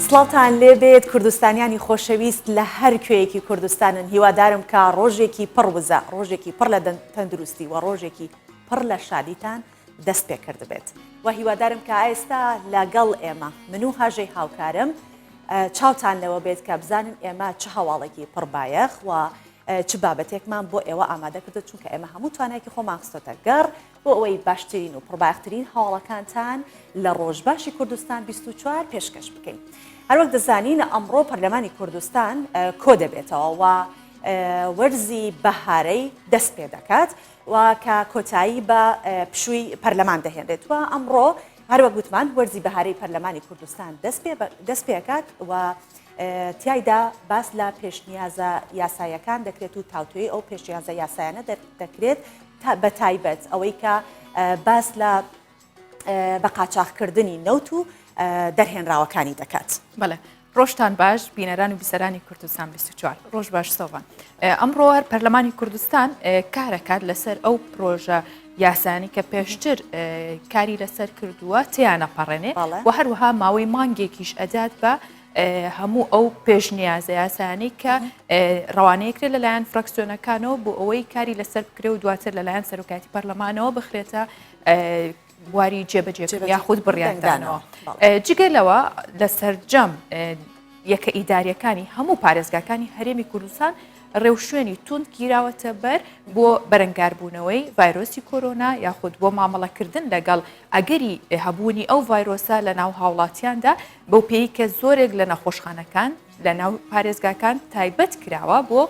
سڵاوتان لێبێت کوردستانیانی خۆشەویست لە هەر کوێیەکی کوردستانن هیوادارم کە ڕۆژێکی پڕ وزە ڕۆژێکی پڕ لە تەندروستی و ڕۆژێکی پڕ لە شادیتان دەست پێ کردبێت و هیوادارم کە ئێستا لەگەڵ ئێمە من و هاژەی هاوکارم چاوتان لەوە بێت کە بزانن ئێمە چ هەواڵێکی پڕبایەخ و چ بابەتێکمان بۆ ئێوە ئامادە کردو چونکە ئێمە هەموو توانایەکی خۆمان خستۆتە گەڕ بۆ ئەوەی باشترین و پڕبایەخترین هەواڵەکانتان لە ڕۆژباشی کوردستان 24 پێشکەش بکەین. هەروەک دەزانین ئەمڕۆ پەرلەمانی کوردستان کۆ دەبێتەوە و وەرزی بەهارەی دەست پێ دەکات و کە کۆتایی بە پشووی پەرلەمان دەهێنرێت و ئەمڕۆ هەروەک گوتمان وەرزی بەهارەی پەرلەمانی کوردستان دەست پێکات و تیایدا باس لە پێشنیازە یاسایەکان دەکرێت و تاوتوێی ئەو پێشنیازە یاسایانە دەکرێت بە تایبەت ئەوەی کە باس لە بە قاچاخکردنی نەوت و دەرهێنراوەکانی دەکات. بەڵێ ڕۆژتان باش بینەران و بیسەرانی کوردستان 24 ڕۆژ باش سۆڤان ئەمڕۆ هەر پەرلەمانی کوردستان کارەکات لەسەر ئەو پرۆژە یاسانی کە پێشتر کاری لەسەر کردووە تیانە پەڕێنێ و هەروەها ماوەی مانگێکیش ئەدات بە هەموو ئەو پێشنیازە یاسایانەی کە ڕەوانەیەکرێت لەلایەن فراکسیۆنەکانەوە بۆ ئەوەی کاری لەسەر بکرێ و دواتر لەلایەن سەرۆکایەتی پەرلەمانەوە بخرێتە بواری جێبەجێ یاخود بڕیاردانەوە. جگە لەوە لە سەرجەم یەکە ئیداریەکانی هەموو پارێزگاکانی هەرێمی کوردستان ڕێوشوێنی توند گیراوەتە بەر بۆ بەرەنگاربوونەوەی ڤایرۆسی کۆرۆنا یاخود بۆ مامەڵەکردن لەگەڵ ئەگەری هەبوونی ئەو ڤایرۆسە لە ناو هاوڵاتیاندا بەو پێی کە زۆرێک لە نەخۆشخانەکان لە ناو پارێزگاکان تایبەت کراوە بۆ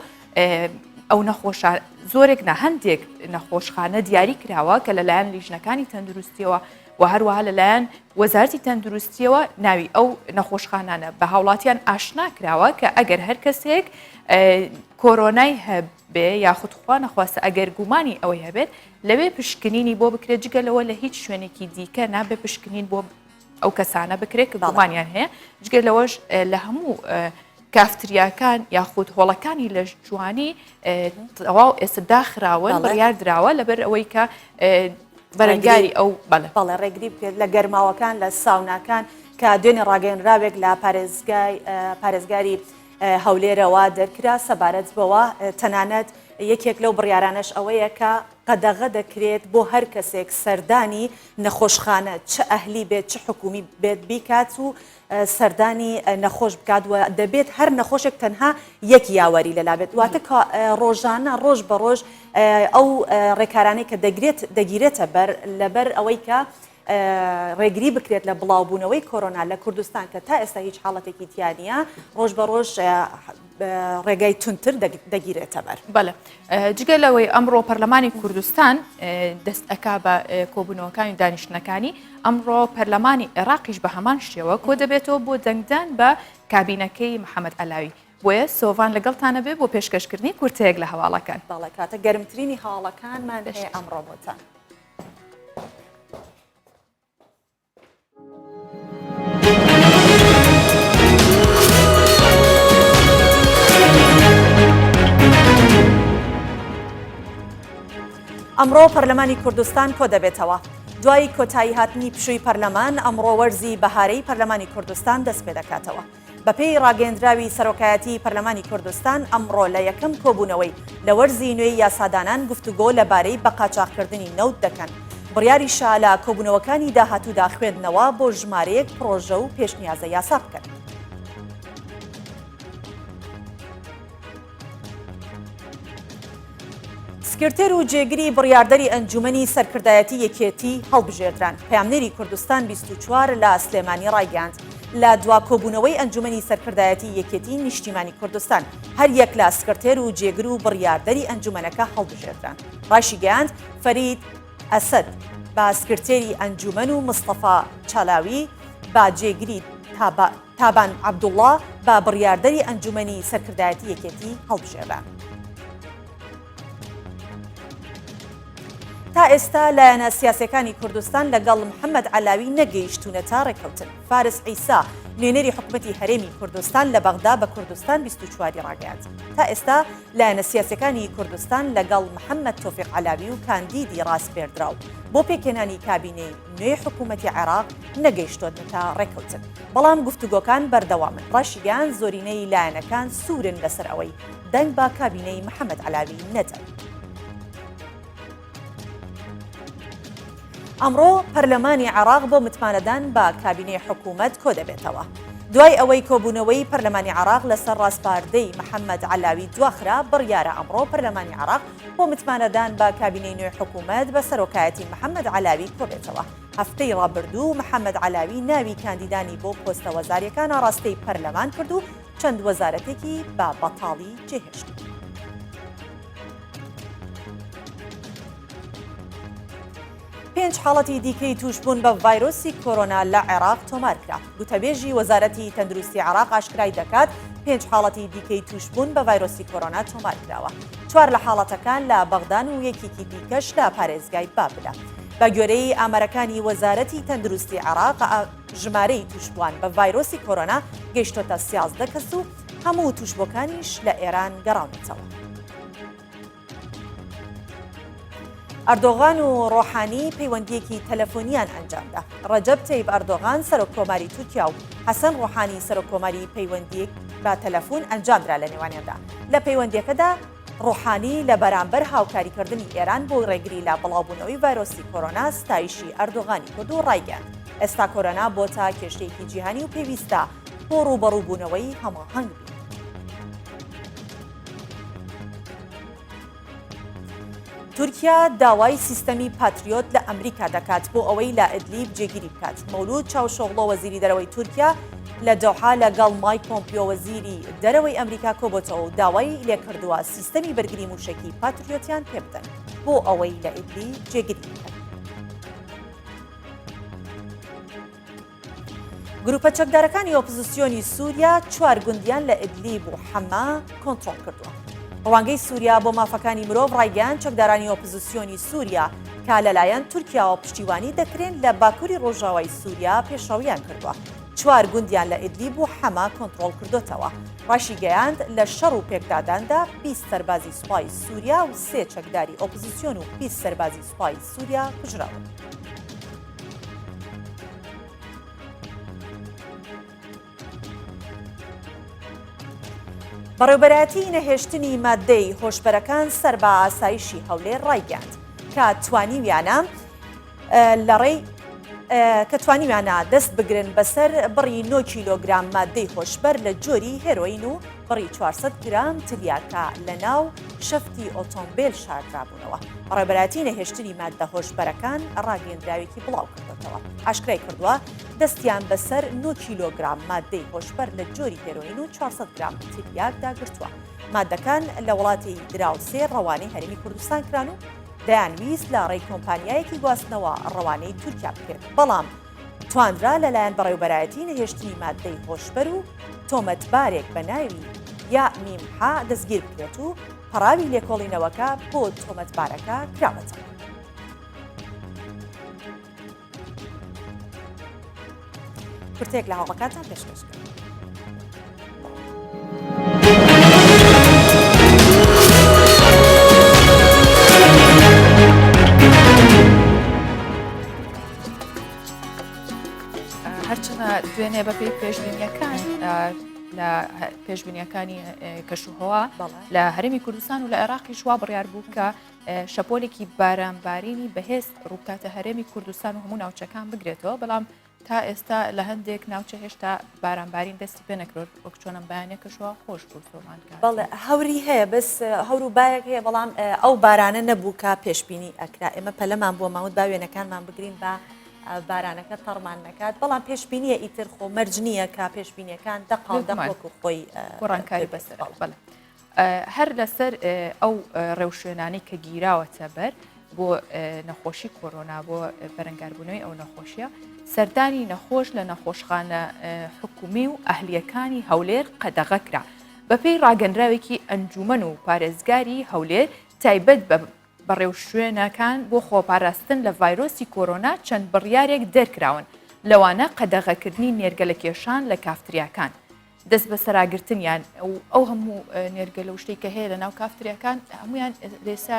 ئەو نەخۆشە زۆرێک نە هەندێک نەخۆشخانە دیاری کراوە کە لەلایەن لیژنەکانی تەندروستیەوە و هەروەها لەلایەن وەزارەتی تەندروستیەوە ناوی ئەو نەخۆشخانانە بە هاوڵاتیان ئاشنا کراوە کە ئەگەر هەر کەسێک کۆرۆنای هەبێ یاخود خوا نەخواستە ئەگەر گومانی ئەوەی هەبێت لەوێ پشکنینی بۆ بکرێت جگە لەوە لە هیچ شوێنێکی دیکە نابێ پشکنین بۆ ئەو کەسانە بکرێت کە گومانیان هەیە جگە لەوەش لە هەموو کافتریاکان یاخود هۆڵەکانی لەش جوانی تەواو ئێستا داخراون بڕیار دراوە لەبەر ئەوەی کە بەرەنگاری ئەو بەڵێ بەڵێ ڕێگری بکرێت لە گەرماوەکان لە ساوناکان کە دوێنێ ڕاگەیەنراوێک لە پارێزگای پارێزگاری هەولێرەوە دەرکرا سەبارەت بەوە تەنانەت یەکێک لەو بڕیارانەش ئەوەیە کە قەدەغە دەکرێت بۆ هەر کەسێک سەردانی نەخۆشخانە چ ئەهلی بێت چ حکومی بێت بیکات و سەردانی نەخۆش بکات و دەبێت هەر نەخۆشێک تەنها یەک یاوەری لەلا بێت واتە ڕۆژانە ڕۆژ بە ڕۆژ ئەو ڕێکارانەی کە دەگرێت دەگیرێتە بەر لەبەر ئەوەی کە ڕێگری بکرێت لە بڵاوبوونەوەی کۆرۆنا لە کوردستان کە تا ئێستا هیچ حاڵەتێکی تیا نییە ڕۆژ بە ڕۆژ ڕێگای توندتر دەگیرێتە بەر. بەڵێ جگە لەوەی ئەمڕۆ پەرلەمانی کوردستان دەست ئەکا بە کۆبوونەوەکانی دانیشتنەکانی ئەمڕۆ پەرلەمانی عێراقیش بە هەمان شێوە کۆ دەبێتەوە بۆ دەنگدان بە کابینەکەی محەممەد عەلاوی بۆیە سۆڤان لەگەڵتانە بێ بۆ پێشکەشکردنی کورتەیەک لە هەواڵەکان. بەڵێ کاتە گەرمترینی هەواڵەکانمان هەیە ئەمڕۆ بۆتان. ئەمڕۆ پەرلەمانی کوردستان کۆدەبێتەوە. دوای کۆتایی هاتنی پشووی پەرلەمان ئەمڕۆ وەرزی بەهارەی پەرلەمانی کوردستان دەست پێ دەکاتەوە. بەپێی ڕاگەیەندراوی سەرۆکایەتیی پەرلەمانی کوردستان، ئەمڕۆ لە یەکەم کۆبوونەوەی لە وەرزی نوێی یاسادانان گفتوگۆ لەبارەی بەقاچاخکردنی نەوت دەکەن، بڕیاریشە لە کۆبوونەوەکانی داهاتوودا خوێندنەوە بۆ ژمارەیەک پڕۆژە و پێشنیازە یاسا بکەن. سکرتێر و جێگری بڕیاردەری ئەنجومەنی سەرکردایەتی یەکێتی هەڵبژێردران. پەیامنێری کوردستان 24 لە سلێمانی ڕایگەیاند، لە دوا کۆبوونەوەی ئەنجومەنی سەرکردایەتی یەکێتی نیشتیمانی کوردستان هەر یەک لە سکرتێر و جێگر و بڕیاردەری ئەنجومەنەکە هەڵبژێردران. ڕایشیگەیاند، فەرید ئەسەد بە سکرتێری ئەنجومەن و مستەفا چالاوی بە جێگری تابان عەبدوڵڵا بە بڕیاردەری ئەنجومەنی سەرکردایەتی یەکێتی هەڵبژێرران. تا ئێستا لایەنە سیاسیەکانی کوردستان لەگەڵ محەمەد عەلاوی نەگەیشتوونەتە ڕێککەوتن. فارس عیسا، نوێنەری حکومەتی هەرێمی کوردستان لە بەغدا بە کوردستان 24 ی ڕاگەیاند، تا ئێستا لایەنە سیاسیەکانی کوردستان لەگەڵ محەمەد تۆفیق عەلاوی و کاندیدی ڕاسپێردراو بۆ پێکهێنانی کابینەی نوێی حکومەتی عێراق نەگەیشتۆتنەتە ڕێککەوتن، بەڵام گفتوگۆکان بەردەوامن. ڕاشیگەیاند، زۆرینەی لایەنەکان سوورن لەسەر ئەوەی دەنگ بە کابینەی محەمەد عەلاوی نەدەن. ئەمڕۆ پەرلەمانی عێراق بۆ متمانەدان بە کابینەی حکوومەت کۆدەبێتەوە. دوای ئەوەی کۆبوونەوەی پەرلەمانی عێراق لەسەر ڕاسپاردەی محەممەد عەلاوی دواخرا، بڕیارە ئەمڕۆ پەرلەمانی عێراق بۆ متمانەدان بە کابینەی نوێی حکوومەت بە سەرۆکایەتی محەممەد عەلاوی کۆبێتەوە. هەفتەی ڕابردوو محەممەد عەلاوی ناوی کاندیدانی بۆ پۆستە وەزارییەکان ئاڕاستەی پەرلەمان کرد و چەند وەزارەتێکی بە بەتاڵی جێهێشت. پێنج حاڵەتی دیکەی تووشبوون بە ڤایرۆسی کۆرۆنا لە عێراق تۆمارکرا. گوتەبێژی وەزارەتی تەندروستی عێراق ئاشکرای دەکات، پێنج حاڵەتی دیکەی تووشبوون بە ڤایرۆسی کۆرۆنا تۆمارکراوە. چوار لە حاڵەتەکان لە بەغدان و یەکێکی دیکەش لە پارێزگای بابلە. بە گوێرەی ئامارەکانی وەزارەتی تەندروستی عێراق، ژمارەی تووشبووان بە ڤایرۆسی کۆرۆنا گەیشتۆتە 13 کەس و هەموو تووشبووەکانیش لە ئێران گەڕاونەتەوە. ئەردۆغان و ڕۆحانی پەیوەندییەکی تەلەفۆنییان ئەنجامدا. ڕەجەب تەیب ئەردۆغان سەرۆک کۆماری تورکیا و حەسەن ڕۆحانی سەرۆک کۆماری پەیوەندییەک بە تەلەفون ئەنجامدرا لە نێوانیاندا. لە پەیوەندییەکەدا ڕۆحانی لە بەرامبەر هاوکاریکردنی ئێران بۆ ڕێگری لە بڵاوبوونەوەی ڤایرۆسی کۆرۆنا ستایشی ئەردۆغانی کرد و ڕایگەیاند ئێستا کۆرۆنا بۆتە کێشەیەکی جیهانی و پێویستە بۆ ڕووبەڕووبوونەوەی هەماهەنگ بین. تورکیا داوای سیستەمی پاتریۆت لە ئەمریکا دەکات بۆ ئەوەی لە ئیدلیب جێگیری بکات. مەولود چاوشۆغڵۆ وەزیری دەرەوەی تورکیا لە دۆحا لەگەڵ مایک پۆمپیۆ وەزیری دەرەوەی ئەمریکا کۆبۆتەوە و داوای لێکردووە سیستەمی بەرگری موشەکی پاتریۆتیان پێبدەن بۆ ئەوەی لە ئیدلیب جێگیری بکەن. گروپە چەکدارەکانی ئۆپزسیۆنی سووریا چوار گوندیان لە ئیدلیب و حەما کۆنترۆڵ کردووە. ڕوانگەی سووریا بۆ مافەکانی مرۆڤ ڕایگەیاند چەکدارانی ئۆپزسیۆنی سووریا کە لەلایەن تورکیاوە پشتیوانی دەکرێن لە باکووری ڕۆژاوای سووریا پێشڕەویان کردووە چوار گوندیان لە ئیدلیب و حەما کۆنترۆڵ کردۆتەوە. ڕاشیگەیاند لە شەڕ و پێکداداندا 20 سەربازی سوپای سووریا و سێ چەکداری ئۆپزسیۆن و 20 سەربازی سوپای سووریا کوژراون. بەڕێوبەرایەتی نەهێشتنی ماددەی هۆشبەرەکان سەر بە ئاسایشی هەولێر ڕایگەیاند کە توانیویانە لەڕێی کە توانیویانە دەست بگرن بەسەر بڕی 9 کیلۆگرام مادەی هۆشبەر لە جۆری هێرۆین و بڕی 400 گرام تلیاکە لە ناو شەفتی ئۆتۆمبیل شاردرابوو. بوونەوە. بەڕێوەبەرایەتی نەهێشتنی ماددە هۆشبەرەکان ڕاگەیەندراوێکی بڵاوکردۆتەوە ئاشکرای کردووە، دەستیان بەسەر 9 کیلۆگرام ماددەی هۆشبەر لە جۆری هێرۆین و 400 گرام تریاکدا گرتووە. ماددەکان لە وڵاتی دراوسێ ڕەوانەی هەرێمی کوردستان کران و دەیانویست لە ڕێی کۆمپانیایەکی گواستنەوە ڕەوانەی تورکیا بکرێت، بەڵام توانرا لەلایەن بەڕێوەبەرایەتی نەهێشتنی ماددەی هۆشبەر و تۆمەتبارێک بە ناوی یا میم حا دەستگیر بکرێت و پەڕاوی لێکۆڵینەوەکە بۆ تۆمەتبارەکە کراوەتەوە. کورتەیەک لە هەواڵەکانتان پێشکەش کرد. هەرچەنە دوێنێ بەپێی پێشبینیەکان لە پێشبینیەکانی کەشوهەوا لە هەرێمی کوردستان و لە عێراقیش وا بڕیار بوو کە شەپۆلێکی بارانبارینی بەهێز ڕووبکاتە هەرێمی کوردستان و هەموو ناوچەکان بگرێتەوە بەڵام تا ئێستا لە هەندێک ناوچە هێشتا بارانبارین دەستی پێ نەکرد وەک چۆنم بەیانە کەشوە خۆش بوو سۆمان بەڵێ هەوری هەیە بەس هەور و بایەک هەیە بەڵام ئەو بارانە نەبوو کە پێشبینی ئەکرا ئێمە پەلەمان بووە ماوت با وێنەکانمان بگرین با بارانەکە تەڕمان نەکات بەڵام پێشبینیە ئیتر خۆ مەرج نییە کە پێشبینیەکان دەقاو دەق وەکو خۆی گۆڕانکاری بەسەر بەڵێ هەر لەسەر ئەو ڕێوشوێنانەی کە گیراوەتە بەر بۆ نەخۆشی کۆرۆنا بۆ بەرەنگاربوونەوەی ئەو نەخۆشیە سەردانی نەخۆش لە نەخۆشخانە حکومی و ئەهلیەکانی هەولێر قەدەغە کرا بەپێی ڕاگەنراوێکی ئەنجومەن و پارێزگاری هەولێر تایبەت بە. بە ڕێوشوێنەکان بۆ خۆپاراستن لە ڤایرۆسی کۆرۆنا چەند بڕیارێک دەرکراون، لەوانە قەدەغەکردنی نێرگەلەکێشان لە کافتریاکان، دەستبەسەراگرتنیان و ئەو هەموو نێرگەلە و شتەی کە هەیە لەناو کافتریاکان هەموویان لێسا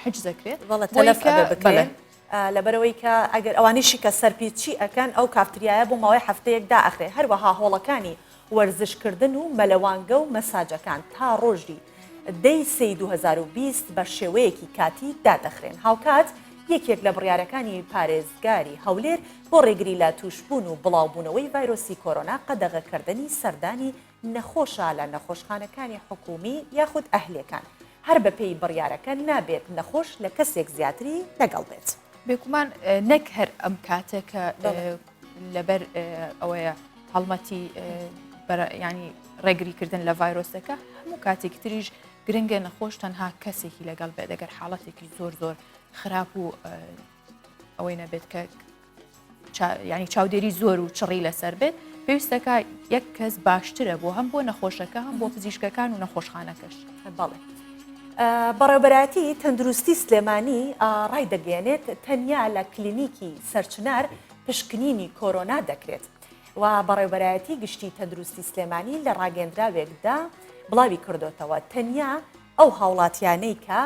حجز دەکرێت. بەڵێ تەلەف ئەبێ بکرێن. لەبەرئەوەی کە ئەگەر ئەوانیشی کە سەرپیچی ئەکەن ئەو کافتریایە بۆ ماوەی هەفتەیەک دائەخرێ، هەروەها هۆڵەکانی وەرزشکردن و مەلەوانگە و مەساجەکان تا ڕۆژی دە ی سێی 2020 بە شێوەیەکی کاتی دادەخرێن. هاوکات یەکێک لە بڕیارەکانی پارێزگاری هەولێر بۆ ڕێگری لە تووشبوون و بڵاوبوونەوەی ڤایرۆسی کۆرۆنا قەدەغەکردنی سەردانی نەخۆشە لە نەخۆشخانەکانی حکوومی یاخود ئەهلیەکان، هەر بەپێی بڕیارەکە نابێت نەخۆش لە کەسێک زیاتری لەگەڵ بێت. بێگومان نەک هەر ئەم کاتە کە لەبەر ئەوەیە هەڵمەتی ینی ڕێگریکردن لە ڤایرۆسەکە هەموو کاتێکی تریش گرنگە نەخۆش تەنها کەسێکی لەگەڵ بێت دەگەر حاڵەتێکی زۆر زۆر خراپ و ئەوەی نەبێت کە ینی چاودێری زۆر و چڕی لەسەر بێت پێویستەکە یەک کەس باشترە بۆ هەم بۆ نەخۆشەکە هەم بۆ پزیشکەکان و نەخۆشخانەکەش بەڵێ. بەڕێوبەرایەتی تەندروستی سلێمانی ڕایدەگەیەنێت تەنیا لە کلینیکی سەرچنار پشکنینی کۆرۆنا دەکرێت و بەڕێوبەرایەتی گشتی تەندروستی سلێمانی لە ڕاگەندراوێکدا بڵاوی کردوتەوە تەنیا ئەو هاوڵاتیانەی کە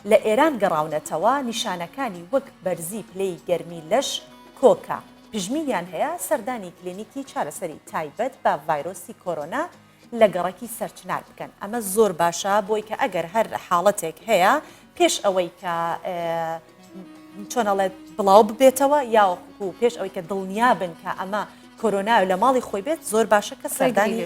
لە ئێران گەڕاونەتەوە، نیشانەکانی وەک بەرزی پلەی گەرمی لەش، کۆکە، پژمینیان هەیە، سەردانی کلینیکی چارەسەری تایبەت بە ڤایرۆسی کۆرۆنا لە گەڕەکی سەرچنار بکەن. ئەمە زۆر باشە بۆی کە ئەگەر هەر حاڵەتێک هەیە پێش ئەوەی کە چۆن ئەڵێت بڵاو ببێتەوە یاوەکو پێش ئەوەی کە دڵنیا بن کە ئەمە کۆرۆنا لە ماڵی خۆی بێت زۆر باشە کە سەردانی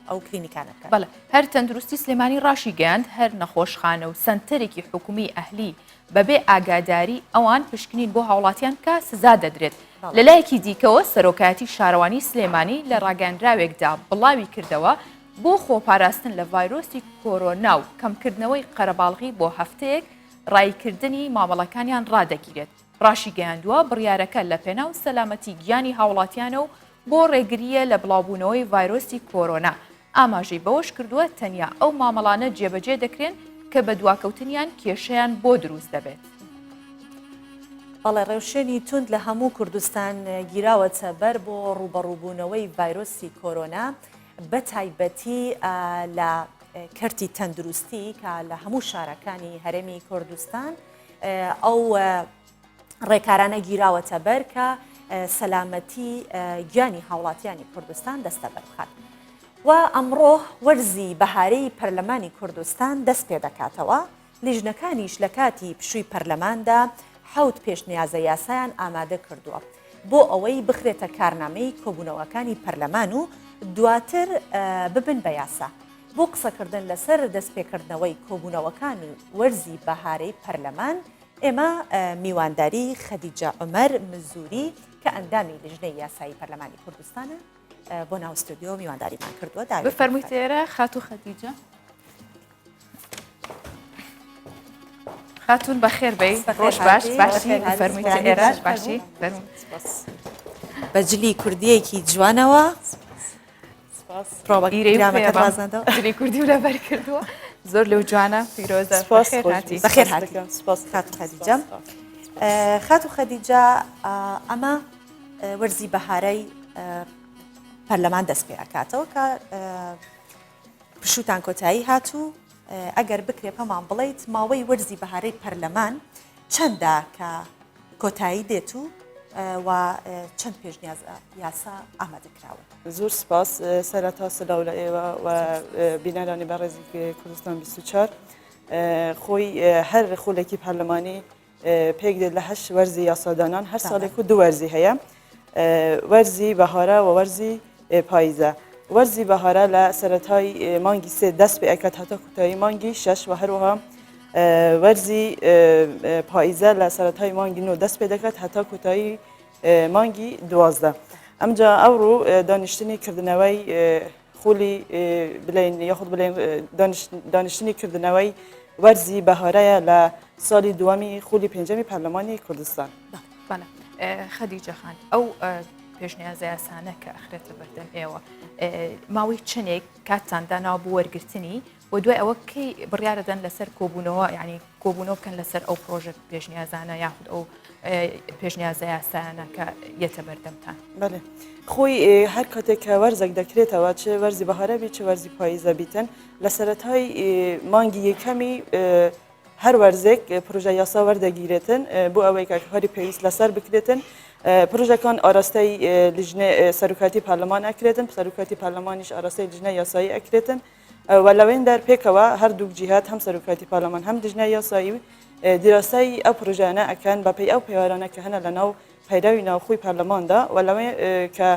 ئەو کلینیکانە بکەن. بەڵێ هەر تەندروستی سلێمانی ڕاشیگەیاند، هەر نەخۆشخانە و سەنتەرێکی حکومی ئەهلی بەبێ ئاگاداری ئەوان پشکنین بۆ هاوڵاتیان بکا سزا دەدرێت. لەلایەکی دیکەوە سەرۆکایەتی شارەوانی سلێمانی لە ڕاگەیاندراوێکدا بڵاویکردەوە، بۆ خۆپاراستن لە ڤایرۆسی کۆرۆنا و کەمکردنەوەی قەرەباڵغی بۆ هەفتەیەک ڕاییکردنی مامەڵەکانیان ڕادەگیرێت. ڕاشیگەیاندووە، بڕیارەکە لەپێناو سەلامەتی گیانی هاوڵاتیانە و بۆ ڕێگرییە لە بڵاوبوونەوەی ڤایرۆسی کۆرۆنا، ئاماژەی بەوەشکردووە، تەنیا ئەو مامەڵانە جێبەجێ دەکرێن کە بە دواکەوتنیان کێشەیان بۆ دروست دەبێت. بەڵێ ڕێوشوێنی توند لە هەموو کوردستان گیراوەتە بەر بۆ ڕووبەڕووبوونەوەی ڤایرۆسی کۆرۆنا بە تایبەتی لە کەرتی تەندروستی کە لە هەموو شارەکانی هەرێمی کوردستان ئەو ڕێکارانە گیراوەتە بەر کە سەلامەتی گیانی هاوڵاتیانی کوردستان دەستەبەر بخات. و ئەمڕۆ وەرزی بەهارەی پەرلەمانی کوردستان دەست پێ دەکاتەوە، لیژنەکانیش لە کاتی پشووی پەرلەماندا حەوت پێشنیازە یاسایان ئامادە کردووە بۆ ئەوەی بخرێتە کارنامەی کۆبوونەوەکانی پەرلەمان و دواتر ببن بە یاسا. بۆ قسەکردن لەسەر دەستپێکردنەوەی کۆبوونەوەکانی وەرزی بەهارەی پەرلەمان، ئێمە میوانداری خەدیجە عومەر مزوری کە ئەندامی لیژنەی یاسایی پەرلەمانی کوردستانە بۆ ناو ستۆدیۆ میوانداریمان کردووە. بفەرموویت ئێرە خاتوو خەدیجە. خاتون بەخێر بێی ڕۆژ باش باشی بفەرموویت ئێرە باشی بە جلی کوردیەکی جوانەوە جلی کوردی و لەبەر کردووە زۆر لەو جوانە پیرۆزە بەخێر هاتی خاتو خەدیجە خاتو خەدیجە ئەمە وەرزی بەهارەی پەرلەمان دەست پێ ئەکاتەوە کە پشووتان کۆتایی هات و ئەگەر بکرێ پەمان بڵیت ماوەی وەرزی بەهارەی پەرلەمان چەندە کە کۆتایی دێت و و چەند پێشنیاز یاسا ئامادە کراون؟ زۆر سپاس سەرەتا سلاو لە ئێوە و بینەرانی بەڕێزی کوردستان 24 خۆی هەر خولێکی پەرلەمانی پێک دێت لە هەشت وەرزی یاسادانان هەر ساڵێک و دوو وەرزی هەیە وەرزی بەهارە و وەرزی پاییزە وەرزی بەهارە لە سەرەتای مانگی سێ دەست پێ ئەکات هەتا کوتایی مانگی شەش و هەروەها وەرزی پاییزە لە سەرەتای مانگی نۆ دەست پێ دەکات هەتا کۆتایی مانگی 12 ئەمجا ئەوڕۆ دانیشتنی کردنەوەی خولی بلین یاخود بلین دانیشتنی کردنەوەی وەرزی بەهارەیە لە ساڵی دووەمی خولی پێنجەمی پەرلەمانی کوردستان. خەدیجە خان ئەو. پێشنیازە یاسانە کە ئەخرێتە بەردەم ئێوە ماوەی چەندێک کاتتان داناوە بۆ وەرگرتنی و دوای ئەوە کەی بڕیارەدەن لەسەر کۆبوونەوە یعنی کۆبوونەوە بکەن لەسەر ئەو پرۆژە پێشنیازانە یاخود ئەو پێشنیازە یاسایانە کە یەتە بەردەمتان؟ بەێ خۆی هەر کاتێک کە وەرزێک دەکرێتەوە چ وەرزی بەهارە بی چ وەرزی پاییزە بیتن لە سەرەتای مانگی یەکەمی هەر وەرزێک پرۆژە یاسا وەردەگیرێتن بۆ ئەوەی کە کاری پێویست لەسەر بکرێتن پرۆژەکان ئاراستەی لیژنە سەرۆکاتی پەرلەمان ئەکرێتن سەرۆکاتی پەرلەمانیش ئاراستەی لیژنە یاسایی ئەکرێتن و لەوێندەر پێکەوە هەردووک جیهات هەم سەرۆکاتی پەرلەمان هەم لیژنە یاسایی دیراسەی ئەو پرۆژانە ئەکەن بەپێی ئەو پێوەرانە کە هەنە لەناو پەیرەوی ناوخۆی پەرلەماندا و لەوێ کە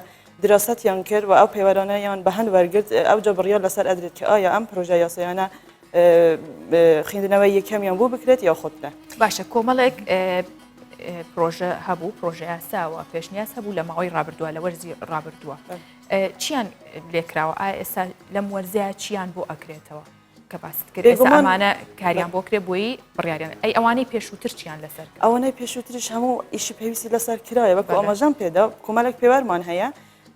دراسەتیان کرد و ئەو پێوەرانەیان بە هەند وەرگرت ئەوجا بڕیار لەسەر ئەدرێت کە ئایا ئەم پرۆژە یاسایانە خوێندنەوەی یەکەمیان بۆ بکرێت یاخود نا. باشە کۆمەڵێک پرۆژە هەبوو پرۆژە یاساوە پێشنیاز هەبوو لە ماوەی ڕابردووە لە وەرزی ڕابردووە چیان لێکراوە ئایا ئێستا لەم وەرزەیە چیان بۆ ئەکرێتەوە کە باست کرد ئێستا ئەمانە کاریان بۆ کرێ بۆی بڕیاریان ئەی ئەوانەی پێشووتر چیان لەسەر ئەوانەی پێشووتریش هەموو ئیشی پێویستی لەسەر کرایە وەکو ئاماژەم پێدا کۆمەڵێک پێوەرمان هەیە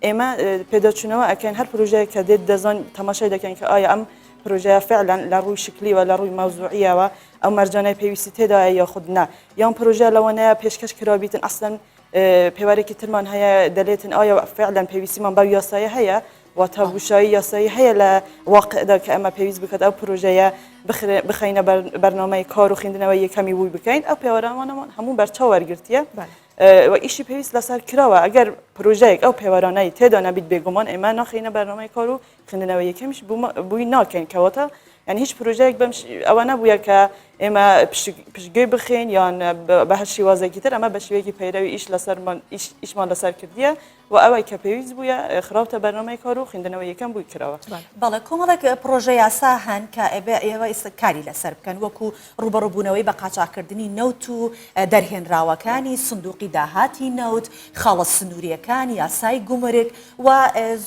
ئێمە پێداچوونەوە ئەکەین هەر پرۆژەیەک کە دێت دەزان تەماشای دەکەین کە ئایا ئەم پرۆژەیە فعلا لە ڕووی شکلیوە لە ڕووی مەوزوعیەوە ئەو مەرجانەی پێویستی تێدایە یاخود نا یان پرۆژە لەوانەیە پێشکەش کرابیتن ئەسڵەن پێوەرێکی ترمان هەیە دەلێتن ئایا فعلا پێویستیمان بەو یاسایە هەیە واتە بوشایی یاسایی هەیە لە واقعدا کە ئەمە پێویست بکات ئەو پرۆژەیە بخەینە بەرنامەی کار و خوێندنەوەی یەکەمی بووی بکەین ئەو پێوەرانەمان هەموو بەرچاو وەرگرتیە و ئیشی پێویست لەسەر کراوە ئەگەر پرۆژەیەک ئەو پێوەرانەی تێدا نەبیت بێگومان ئێمە ناخەینە بەرنامەی کار و خوێندنەوەی یەکەمیش بووی ناکەین کەواتە یعنی هیچ پرۆژەیەک بەم ئەوە نەبووە کە ئێمە پشتگوێ بخەین یان بە هەر شێوازێکی تر ئەمە بە شێوەیەکی پەیرەوی ئیش لەسەرمان ئیشمان لەسەر کردیە و ئەوەی کە پێویست بوویە خراوتە بەرنامەی کار و خوێندنەوەی یەکەم بووی کراوە. بەڵێ کۆمەڵێک پڕۆژە یاسا هەن کە ئەبێ ئێوە ئیستا کاری لەسەر بکەن وەکو ڕووبەڕووبوونەوەی بە قاچاخکردنی نەوت و دەرهێنراوەکانی، سندوقی داهاتی نەوت، خاڵە سنوورییەکان، یاسای گومرگ و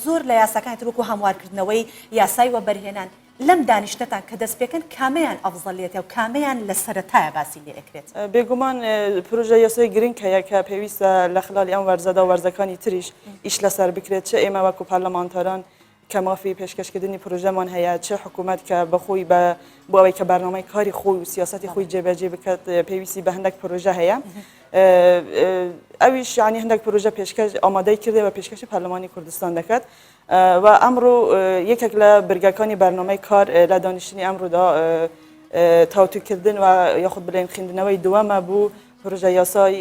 زۆر لە یاساکانی تر وەکو هەموارکردنەوەی یاسای وەبەرهێنان. لەم دانیشتنەتان کە دەست پێکەن کامەیان ئەفزەلیەتە و کامەیان لە سەرەتایە باسی لێ ئەکرێت؟ بێگومان پرۆژە یاسای گرنگ هەیە کە پێویستە لە خلالی ئەم وەرزەدا و وەرزەکانی تریش ئیش لەسەر بکرێت چ ئێمە وەکو پەرلەمانتاران کە مافی پێشکەشکردنی پرۆژەمان هەیە چ حکوومەت کە بەخۆی بە بۆ ئەوەی کە بەرنامەی کاری خۆی و سیاسەتی خۆی جێبەجێ بکات پێویستی بە هەندێک پرۆژە هەیە ئەویش یعنی هەندێک پرۆژە پێشکەش ئامادەی کردێ و پێشکەشی پەرلەمانی کوردستان دەکات. و ئەمڕۆ یەکێک لە برگەکانی بەرنامەی کار لە دانیشتنی ئەمڕۆدا تاوتوکردن و یاخود بڵێن خوێندنەوەی دووەمە بوو پرۆژە یاسای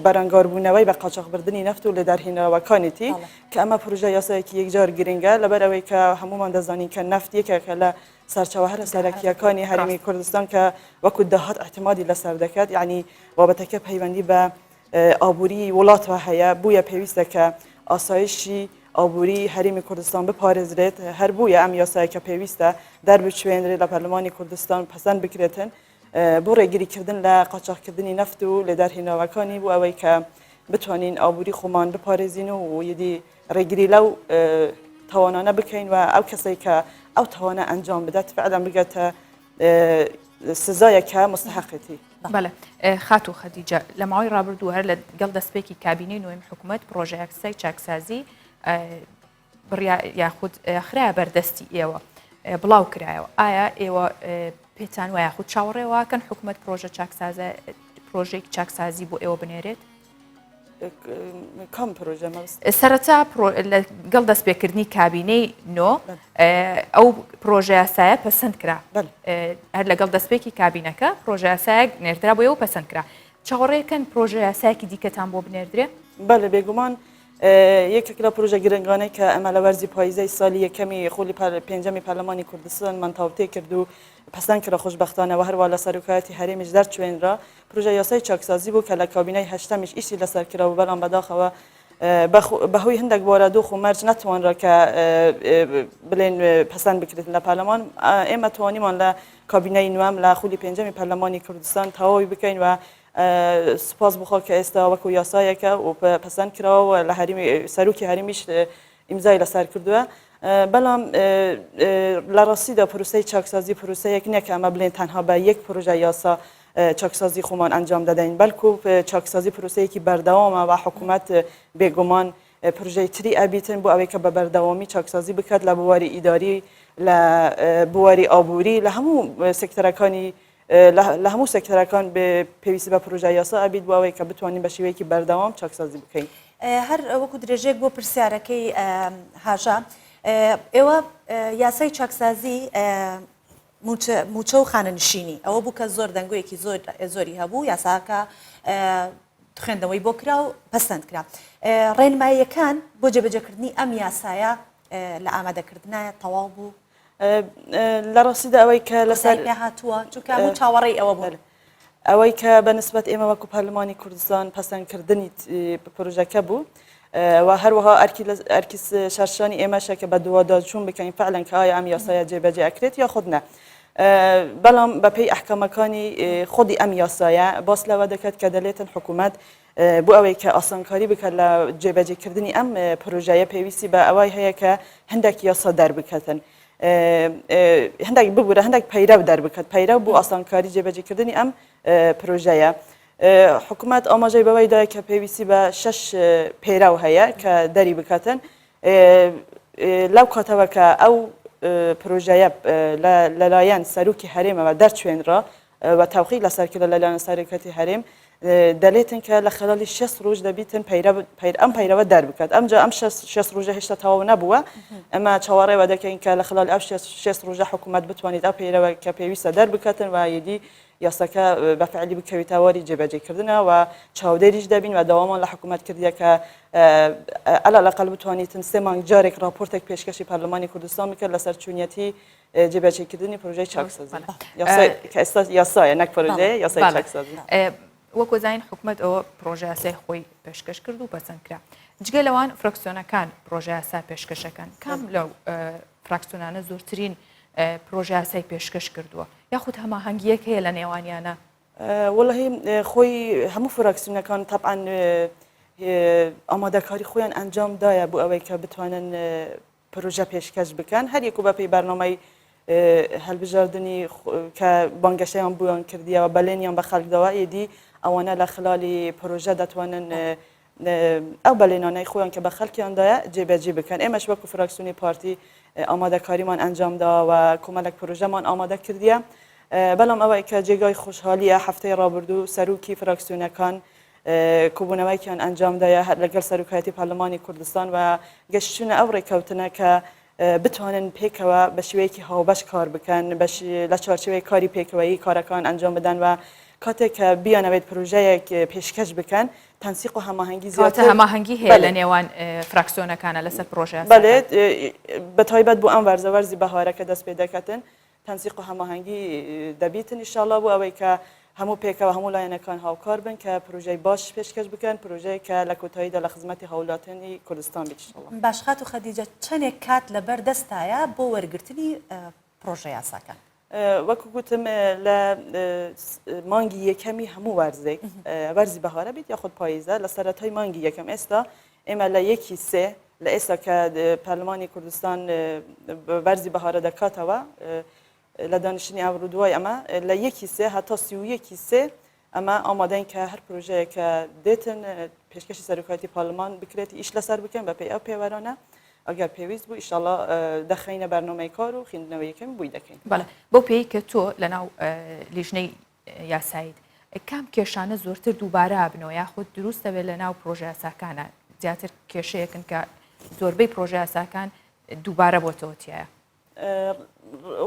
بەرەنگاربوونەوەی بە قاچاخبردنی نەفت و لێدەرهێنراوەکانێتی کە ئەمە پرۆژە یاسایەکی یەکجار گرنگە لەبەر ئەوەی کە هەمومان دەزانین کە نەفت یەکێکە لە سەرچاوە هەرە سەرەکییەکانی هەرێمی کوردستان کە وەکو داهات اعتمادی لەسەر دەکات یعنی بابەتەکە پەیوەندی بە ئابووری وڵاتەوە هەیە، بوویە پێویستە کە ئاسایشی ئابووری هەرێمی کوردستان بپارێزرێت، هەر بوویە ئەم یاسایە کە پێویستە دەربچوێنرێت لە پەرلەمانی کوردستان پەسەند بکرێتن بۆ ڕێگریکردن لە قاچاخکردنی نەفت و لێدەرهێنراوەکانی بۆ ئەوەی کە بتوانین ئابووری خۆمان بپارێزین و یدی ڕێگری لەو تاوانانە بکەین و ئەو کەسێک کە ئەو تاوانە ئەنجام بدات فعلا بگاتە سزایەک کە مستحقێتی. بەڵێ خاتوو خەدیجە لە ماوەی ڕابردوو هەر لە گەڵ دەستپێکی کابینەی نۆیم حکوومەت پڕۆژەیاسای چاکسازی بڕیا یاخود خرایە بەردەستی ئێوە بڵاو کرایەوە ئایا ئێوە پێتان وایە خود چاوەڕێ واکەن حکوومەت پرۆژە چاکسازە پرۆژێک چاکسازی بۆ ئێوە بنێرێت؟ کام پرۆژە مەبەست؟ سەرەتا لەگەڵ دەستپێکردنی کابینەی نۆ ئەو پرۆژە یاسایە پەسەند کرا هەر لەگەڵ دەستپێکی کابینەکە پرۆژە یاسایەک نێردرا بۆ ئێوە پەسەند کرا چاوەڕێکەن پرۆژە یاسایەکی دیکەتان بۆ بنێردرێ؟ بەڵێ بێگومان یەکێک لە پرۆژە گرنگانەی کە ئەمە لە وەرزی پاییزەی سالی یەکەمی خولی پێنجەمی پەرلەمانی کوردستانمان تاوتێ کرد و پەسەند کرا خۆشبەختانە و هەروە لە سەرۆکایەتی هەرێمیش دەرچوێنرا پرۆژە یاسای چاکسازی بوو کە لە کابینەی هەشتەمیش ئیشی لەسەر کرا و بەڵام بەداخەوە بەهۆی هەندێک بارودۆخ و مەرج نەتوانرا کە بلێن پەسەند بکرێت لە پەرلەمان ئێمە توانیمان لە کابینەی نوێم لە خولی پێنجەمی پەرلەمانی کوردستان تەواوی بکەین و سوپاس بخوا کە ئێستا وەکو یاسایەکە و پەسەند کراوە و لە هەرێمی سەرۆکی هەرێمیش ئیمزای لەسەر کردووە بەڵام لە ڕاستیدا پرۆسەی چاکسازی پرۆسەیەک نییە کە ئەمە بلێن تەنها بە یەک پرۆژە یاسا چاکسازی خۆمان ئەنجام دەدەین بەڵکو چاکسازی پرۆسەیەکی بەردەوامە و حکوومەت بێگومان. پرۆژەی تری ئەبیتن بۆ ئەوەی کە بە بەردەوامی چاکسازی بکات لە بواری ئیداری لە بواری ئابووری لە هەموو سێکتەرەکانی لە هەموو سێکتەرەکان پێویستی بە پرۆژە یاسا ئەبیت بۆ ئەوەی کە بتوانین بە شێوەیەکی بەردەوام چاکسازی بکەین. هەر وەکو درێژەیەک بۆ پرسیارەکەی هاژە، ئێوە یاسای چاکسازی مووچە و خانەنشینی ئەوە بوو کە زۆر دەنگۆیەکی زۆر زۆری هەبوو یاساکە خوێندنەوەی بۆ کرا و پەسەند کرا ڕێنماییەکان بۆ جێبەجێکردنی ئەم یاسایە لە ئامادەکردنایە تەواو بوو لە ڕاستیدا ئەوەی کە لەسەر پێ هاتووە چونکە هەموو چاوەڕێی ئەوە بوون. ئەوەی کە بە نسبەت ئێمە وەکو پەرلەمانی کوردستان پەسەندکردنی پرۆژەکە بوو و هەروەها ئەرکی ئەرکی سەرشانی ئێمەشە کە بە دوواداچوون بکەین فعلەن کە ئایا ئەم یاسایە جێبەجێ ئەکرێت یاخود نە. بەڵام بەپێی ئەحکامەکانی خودی ئەم یاسایە باس لەوە دەکات کە دەلێتن حکوومەت بۆ ئەوەی کە ئاسانکاری بکات لە جێبەجێکردنی ئەم پرۆژەیە پێویستی بە ئەوەی هەیە کە هەندێک یاسا دەربکەتن. هەندێک ببوورە هەندێک پەیرەو دەربکات پەیرەو بۆ ئاسانکاری جێبەجێکردنی ئەم پرۆژەیە. حکوومەت ئاماژەی بەوەی دایە کە پێویستی بە شەش پەیرەو هەیە کە دەری بکاتن لەو کاتەوە کە ئەو پرۆژەیە لەلایەن سەرۆکی هەرێمەوە دەرچوێنرا و تەوقیع لەسەر کرا لەلایەن سەرۆکەتی هەرێم دەلێتن کە لە خلالی 6 ڕۆژ دەبیتن ئەم پەیرەوە دەربکات ئەمجا ئەم 6 ڕۆژە هێشتا تەواو نەبووە ئەمە چاوەڕێوە دەکەین کە لە خلالی ئەو 6 ڕۆژە حکوومەت بتوانێت ئەو پەیرەوە کە پێویستە دەربکاتن و یدی یاساکە بە فعلی بکەوێتە واری جێبەجێکردنە و چاودێریش دەبین و داوامان لە حکوومەت کردیە کە علی الاقل بتوانیتن سێ مانگ جارێک راپۆرتێک پێشکەشی پەرلەمانی کوردستان بکات لەسەر چونیەتی جێبەجێکردنی پرۆژەی چاکسازی کە ئێستا یاسایە نەک پرۆژەیە یاسای چاکسازی. وەکو زانین حکومەت ئەوە پرۆژە یاسای خۆی پێشکەش کرد و پەسەند کرا جگە لەوان فراکسیۆنەکان پرۆژە یاسا پێشکەشەکەن کام لەو فراکسیۆنانە زۆرترین پرۆژە یاسای پێشکەش کردووە یاخود هەماهەنگیەک هەیە لە نێوانیانە؟ وەڵی خۆی هەموو فراکسیۆنەکان تەبعەن ئامادەکاری خۆیان ئەنجام دایە بۆ ئەوەی کە بتوانن پرۆژە پێشکەش بکەن هەر یەک و بەپێی بەرنامەی هەلبژاردنی کە بانگەشەیان بۆیان کردیەوە بەلێنیان بە خەلک داوە ئێدی ئەوانە لە خلالی پرۆژە دەتوانن ئەو بەلێنانەی خۆیان کە بە خەلکیان دایە جێبەجێ بکەن ئێمەش وەکو فراکسیۆنی پارتی ئامادەکاریمان ئەنجام داوە و کۆمەلێک پرۆژەمان ئامادە کردیە بەڵام ئەوەی کە جێگای خۆشحالیە هەفتەی ڕابردوو سەرۆکی فراکسیۆنەکان کۆبوونەوەیەکیان ئەنجامدایە هەر لەگەڵ سەرۆکایەتی پەرلەمانی کوردستان و گەشتونە ئەو ڕێککەوتنە کە بتوانن پێکەوە بە شێوەیەکی هاوبەش کار بکەن لە چوارچێوەی کاری پێکەوەیی کارەکان ئەنجام بدەن و کاتێک کە بیانەوێت پرۆژەیەک پێشکەش بکەن تەنسیق و هەماهەنگی زیاتر هەماهەنگی هەیە لە نێوان فراکسیۆنەکانە لەسەر پرۆژە بەلێ بە تایبەت بۆ ئەم وەرزە وەرزی بەهارەکە دەست پێ دەکاتن تەنسیق و هەماهەنگی دەبیتن ئیشاڵا بۆ ئەوەی کە هەموو پێکەوە هەموو لایەنەکان هاوکار بن کە پرۆژەی باش پێشکەش بکەن پرۆژەیەک کە لە کۆتاییدا لە خزمەتی هاوولاتیانی کوردستان بیت ئیشاڵا. باش خاتوو خەدیجە چەنێک کات لەبەر دەستایە بۆ وەرگرتنی پرۆژە یاساکان؟ وەکو گوتم لە مانگی یەکەمی هەموو وەرزێک وەرزی بەهارە بیت یاخود پاییزە لە سەرەتای مانگی یەکەم ئێستا ئێمە لە یەکی سێ لە ئێستا کە پەرلەمانی کوردستان وەرزی بەهارە دەکاتەوە لە دانیشتنی ئەمڕۆ دوای ئەمە لە یەکی سێ هەتا 31 سێ ئەمە ئامادەین کە هەر پرۆژەیە کە دێتن پێشکەشی سەرۆکایەتی پەرلەمان بکرێت ئیش لەسەر بکەن بەپێی ئەو پێوەرانە ئەگەر پێویست بوو ئیشەڵا دەخەینە بەرنامەی کار و خوێندنەوەی یەکەمی بۆی دەکەین. بەڵێ بەو پێی کە تۆ لەناو لیژنەی یاساییت کام کێشانە زۆرتر دووبارە ئەبنەوە یاخود دروست دەبێت لە ناو پرۆژە یاساکانە زیاتر کێشەیەکن کە زۆربەی پرۆژە یاساکان دووبارە بۆتەوە تایە؟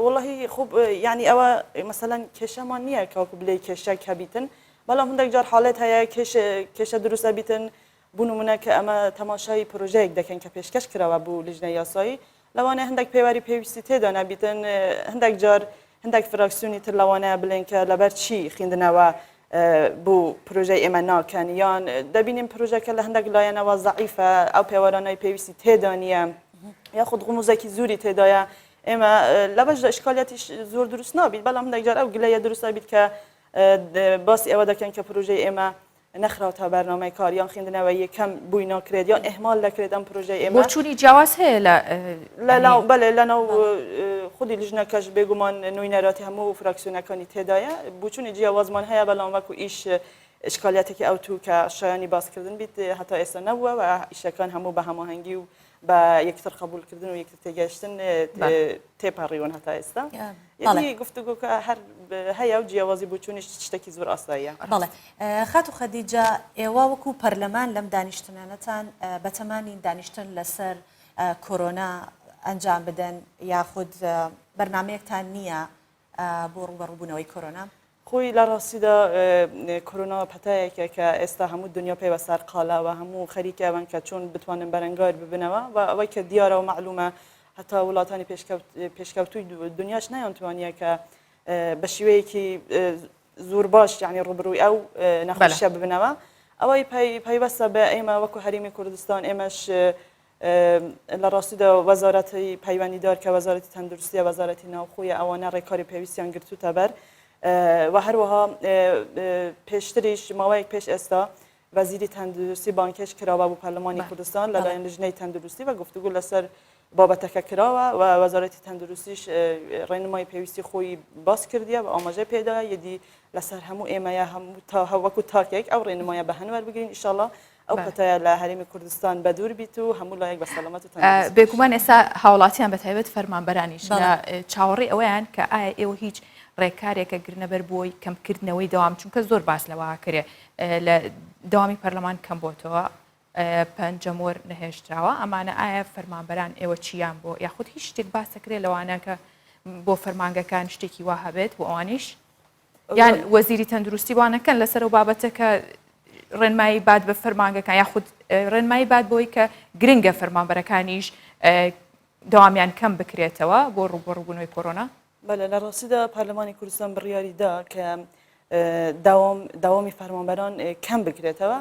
وەڵی خوب یعنی ئەوە مەسەلەن کێشەمان نییە کەوەکو بلێ کێشە کەبیتن بەڵام هەندێک جار حاڵێت هەیە کێشە دروستە بیتن بو نمونە کە ئەمە تەماشای پرۆژەیەک دەکەین کە پێشکەش کراوە بو لیژنەی یاسایی لەوانەیە هەندێک پێوەری پێویستی تێدا نەبیتن هەندێک جار هەندێک فراکسیۆنی تر لەوانەیە بلێن کە لەبەر چی خیندنەوە بو پرۆژەی ئێمە ناکەن یان دەبینین پرۆژەکە لە هەندێک لایەنەوە زەعیفە ئەو پێوەرانەی پێویستی تێدا نییە یاخود غموزێکی زۆری تێدایە ئێمە لەبەشدا ئشکالیاتیش زۆر دروست نابیت بەڵام هەندێک جار ئەو گلەیە دروست نابیت کە باسی ئەوە دەکەن کە پرۆژەی ئێمە نەخراوتە بەرنامەی کار یان خوێندنەوەی یەکەم بووی ناکرێت یان ئیهمال دەکرێت ئەم پرۆژەی ئێمە. بۆچوونی جیاواز هەیە لە لەناو بەلێ لەناو خودی لیژنەکەش بێگومان نوینەراتی هەموو فراکسیۆنەکانی تێدایە بوچوونی جیاوازمان هەیە بەڵام وەکو ئیش. ئیشکالیاتێکی ئەوتوو کە شایانی باسکردن بیت هەتا ئێستا نەبووە و ئیشەکان هەموو بە هەماهەنگی و بە یەکتر قبولکردن و یەکتر تێگەشتن تێپەڕیون هەتا ئێستا. یعنی گفتوگۆکە هەر هەیە و جیاوازی بۆچوونیش شتێکی زۆر ئاساییە. بەڵێ خاتوو خەدیجە ئێوە وەکو پەرلەمان لەم دانیشتنانەتان بەتەمانین دانیشتن لەسەر کۆرۆنا ئەنجام بدەن یاخود بەرنمەیەکتان نییە بۆ ڕووبەڕووبوونەوەی کۆرۆنا؟ خۆی لە ڕاستیدا کۆرۆنا پەتایەکە کە ئێستا هەموو دنیا پێوە سەرقالە و هەموو خەریکە ئەوەن کە چۆن بتوانن بەرەنگار ببنەوە و ئەوەی کە دیارە و مەعلومە هەتا وڵاتانی پێشکەوتووی دنیاش نەیانتوانیە کە بە شێوەیەکی زۆر باش یعنی ڕوبروی ئەو نەخۆشیە ببنەوە ئەوەی پەیوەستە بە ئێمە وەکو هەرێمی کوردستان ئێمەش لە ڕاستیدا وەزارەتی پەیوەندیدار کە وەزارەتی تەندروستیە وەزارەتی ناوخۆیە ئەوانە ڕێکاری پێویستیان گرتوتە بەر و هەروەها پێشتریش ماوەیەک پێش ئێستا وەزیری تەندروستی بانکێش کراوە بۆ پەرلەمانی کوردستان لەلایەن لژنەی تەندروستی و گفتوگو لەسەر بابەتەکە کراوە و وەزارەتی تەندروستیش ڕێنمای پێویستی خۆی باس کردیە و ئاماژەی پێدا یدی لەسەر هەموو ئێمەیە هەموو تا وەکو تاکێک ئەو ڕێنمایە بە هەند وەربگرین ئیشەڵا ئەو پەتایە لە هەرێمی کوردستان بەدوور بیت و هەموو لایەک بە سەلامەت و تەندروست. بێگومان ئێستا هاوڵاتیان بە تایبەت فەرمانبەرانیش لە چاوەڕێی ئەوەیان کە ئایا ئێوە هیچ ڕێکارێکە گرنەبەر بۆی کەمکردنەوەی دەوام چونکە زۆر باس لەوە کرێ لە دەوامی پەرلەمان کەم بۆتەوە پەنجەمۆر نەهێشتراوە ئەمانە ئایا فەرمانبەران ئێوە چیان بۆ یاخود هیچ شتێک باسەکرێ لەوانە کە بۆ فەرمانگەکان شتێکی وا هەبێت بۆ ئەوانیش یان وەزیری تەندروستی وا نەکەن لەسەر ئەو بابەتە کە ڕێنمایی بات بە فەرمانگەکان یاخود ڕێنمایی بات بۆی کە گرنگە فەرمانبەرەکانیش دەوامیان کەم بکرێتەوە بۆ ڕووبەڕووبوونەوەی کۆرۆنا؟ بەلێ لە ڕاستیدا پەرلەمانی کوردستان بڕیاری دا کە داوام داوامی فەرمانبەران کەم بکرێتەوە.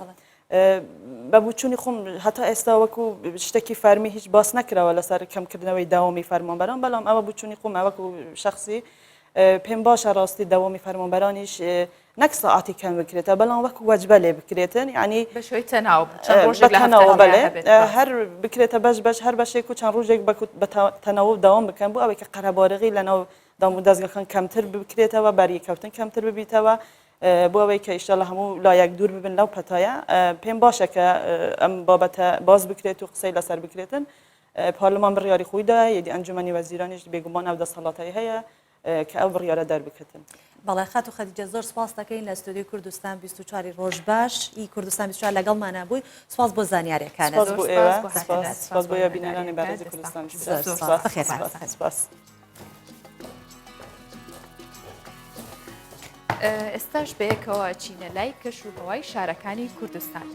بە بوچوونی خۆم هەتا ئێستا وەکو شتێکی فەرمی هیچ باس نەکراوە لەسەر کەمکردنەوەی داوامی فەرمانبەران بەڵام ئەوە بوچوونی خۆم وەکو شخصی پێم باشە ڕاستی دەوامی فەرمانبەرانیش نەک سەعاتی کەم بکرێتە بەڵام وەکو وەجبە لێ بکرێتن یعنی بە شێوەی تەناوب چەند ڕۆژێک لە هەفتەدا بەلێ هەر بکرێتە بەش بەش هەر بەشێک و چەند ڕۆژێک بە تەناوب داوام بکەن بۆ ئەوەی کە قەرەبارغی لەناو دام و دەزگەکان کەمتر بکرێتەوە بەریەکەوتن کەمتر ببیتەوە بۆ ئەوەی کە ئیشەڵا هەموو لایەک دوور ببن لەو پەتایە پێم باشە کە ئەم بابەتە باز بکرێت و قسەی لەسەر بکرێتن پارلمان بڕیاری خۆی دایە یدی ئەنجومەنی وەزیرانیش بێگومان ئەو دەسەڵاتەی هەیە کە ئەو بڕیارە دەربکردن. بەڵێ خاتوو خەدیجە زۆر سپاس دەکەین لە ستۆدیۆی کوردستان 24 ڕۆژ باش ئی کوردستان 24 لەگەڵمانە بووی سپاس بۆ زانیارەکانت. سپاس بۆ ئێوە سپاس سپاس بۆ ئێوە بینەرانی بەڕێزی کوردستان 24 زۆر سپاس بەخێر هاتن. سپاس. ئێستاش بەیەکەوە چینە لای کەش و هەوای شارەکانی کوردستان.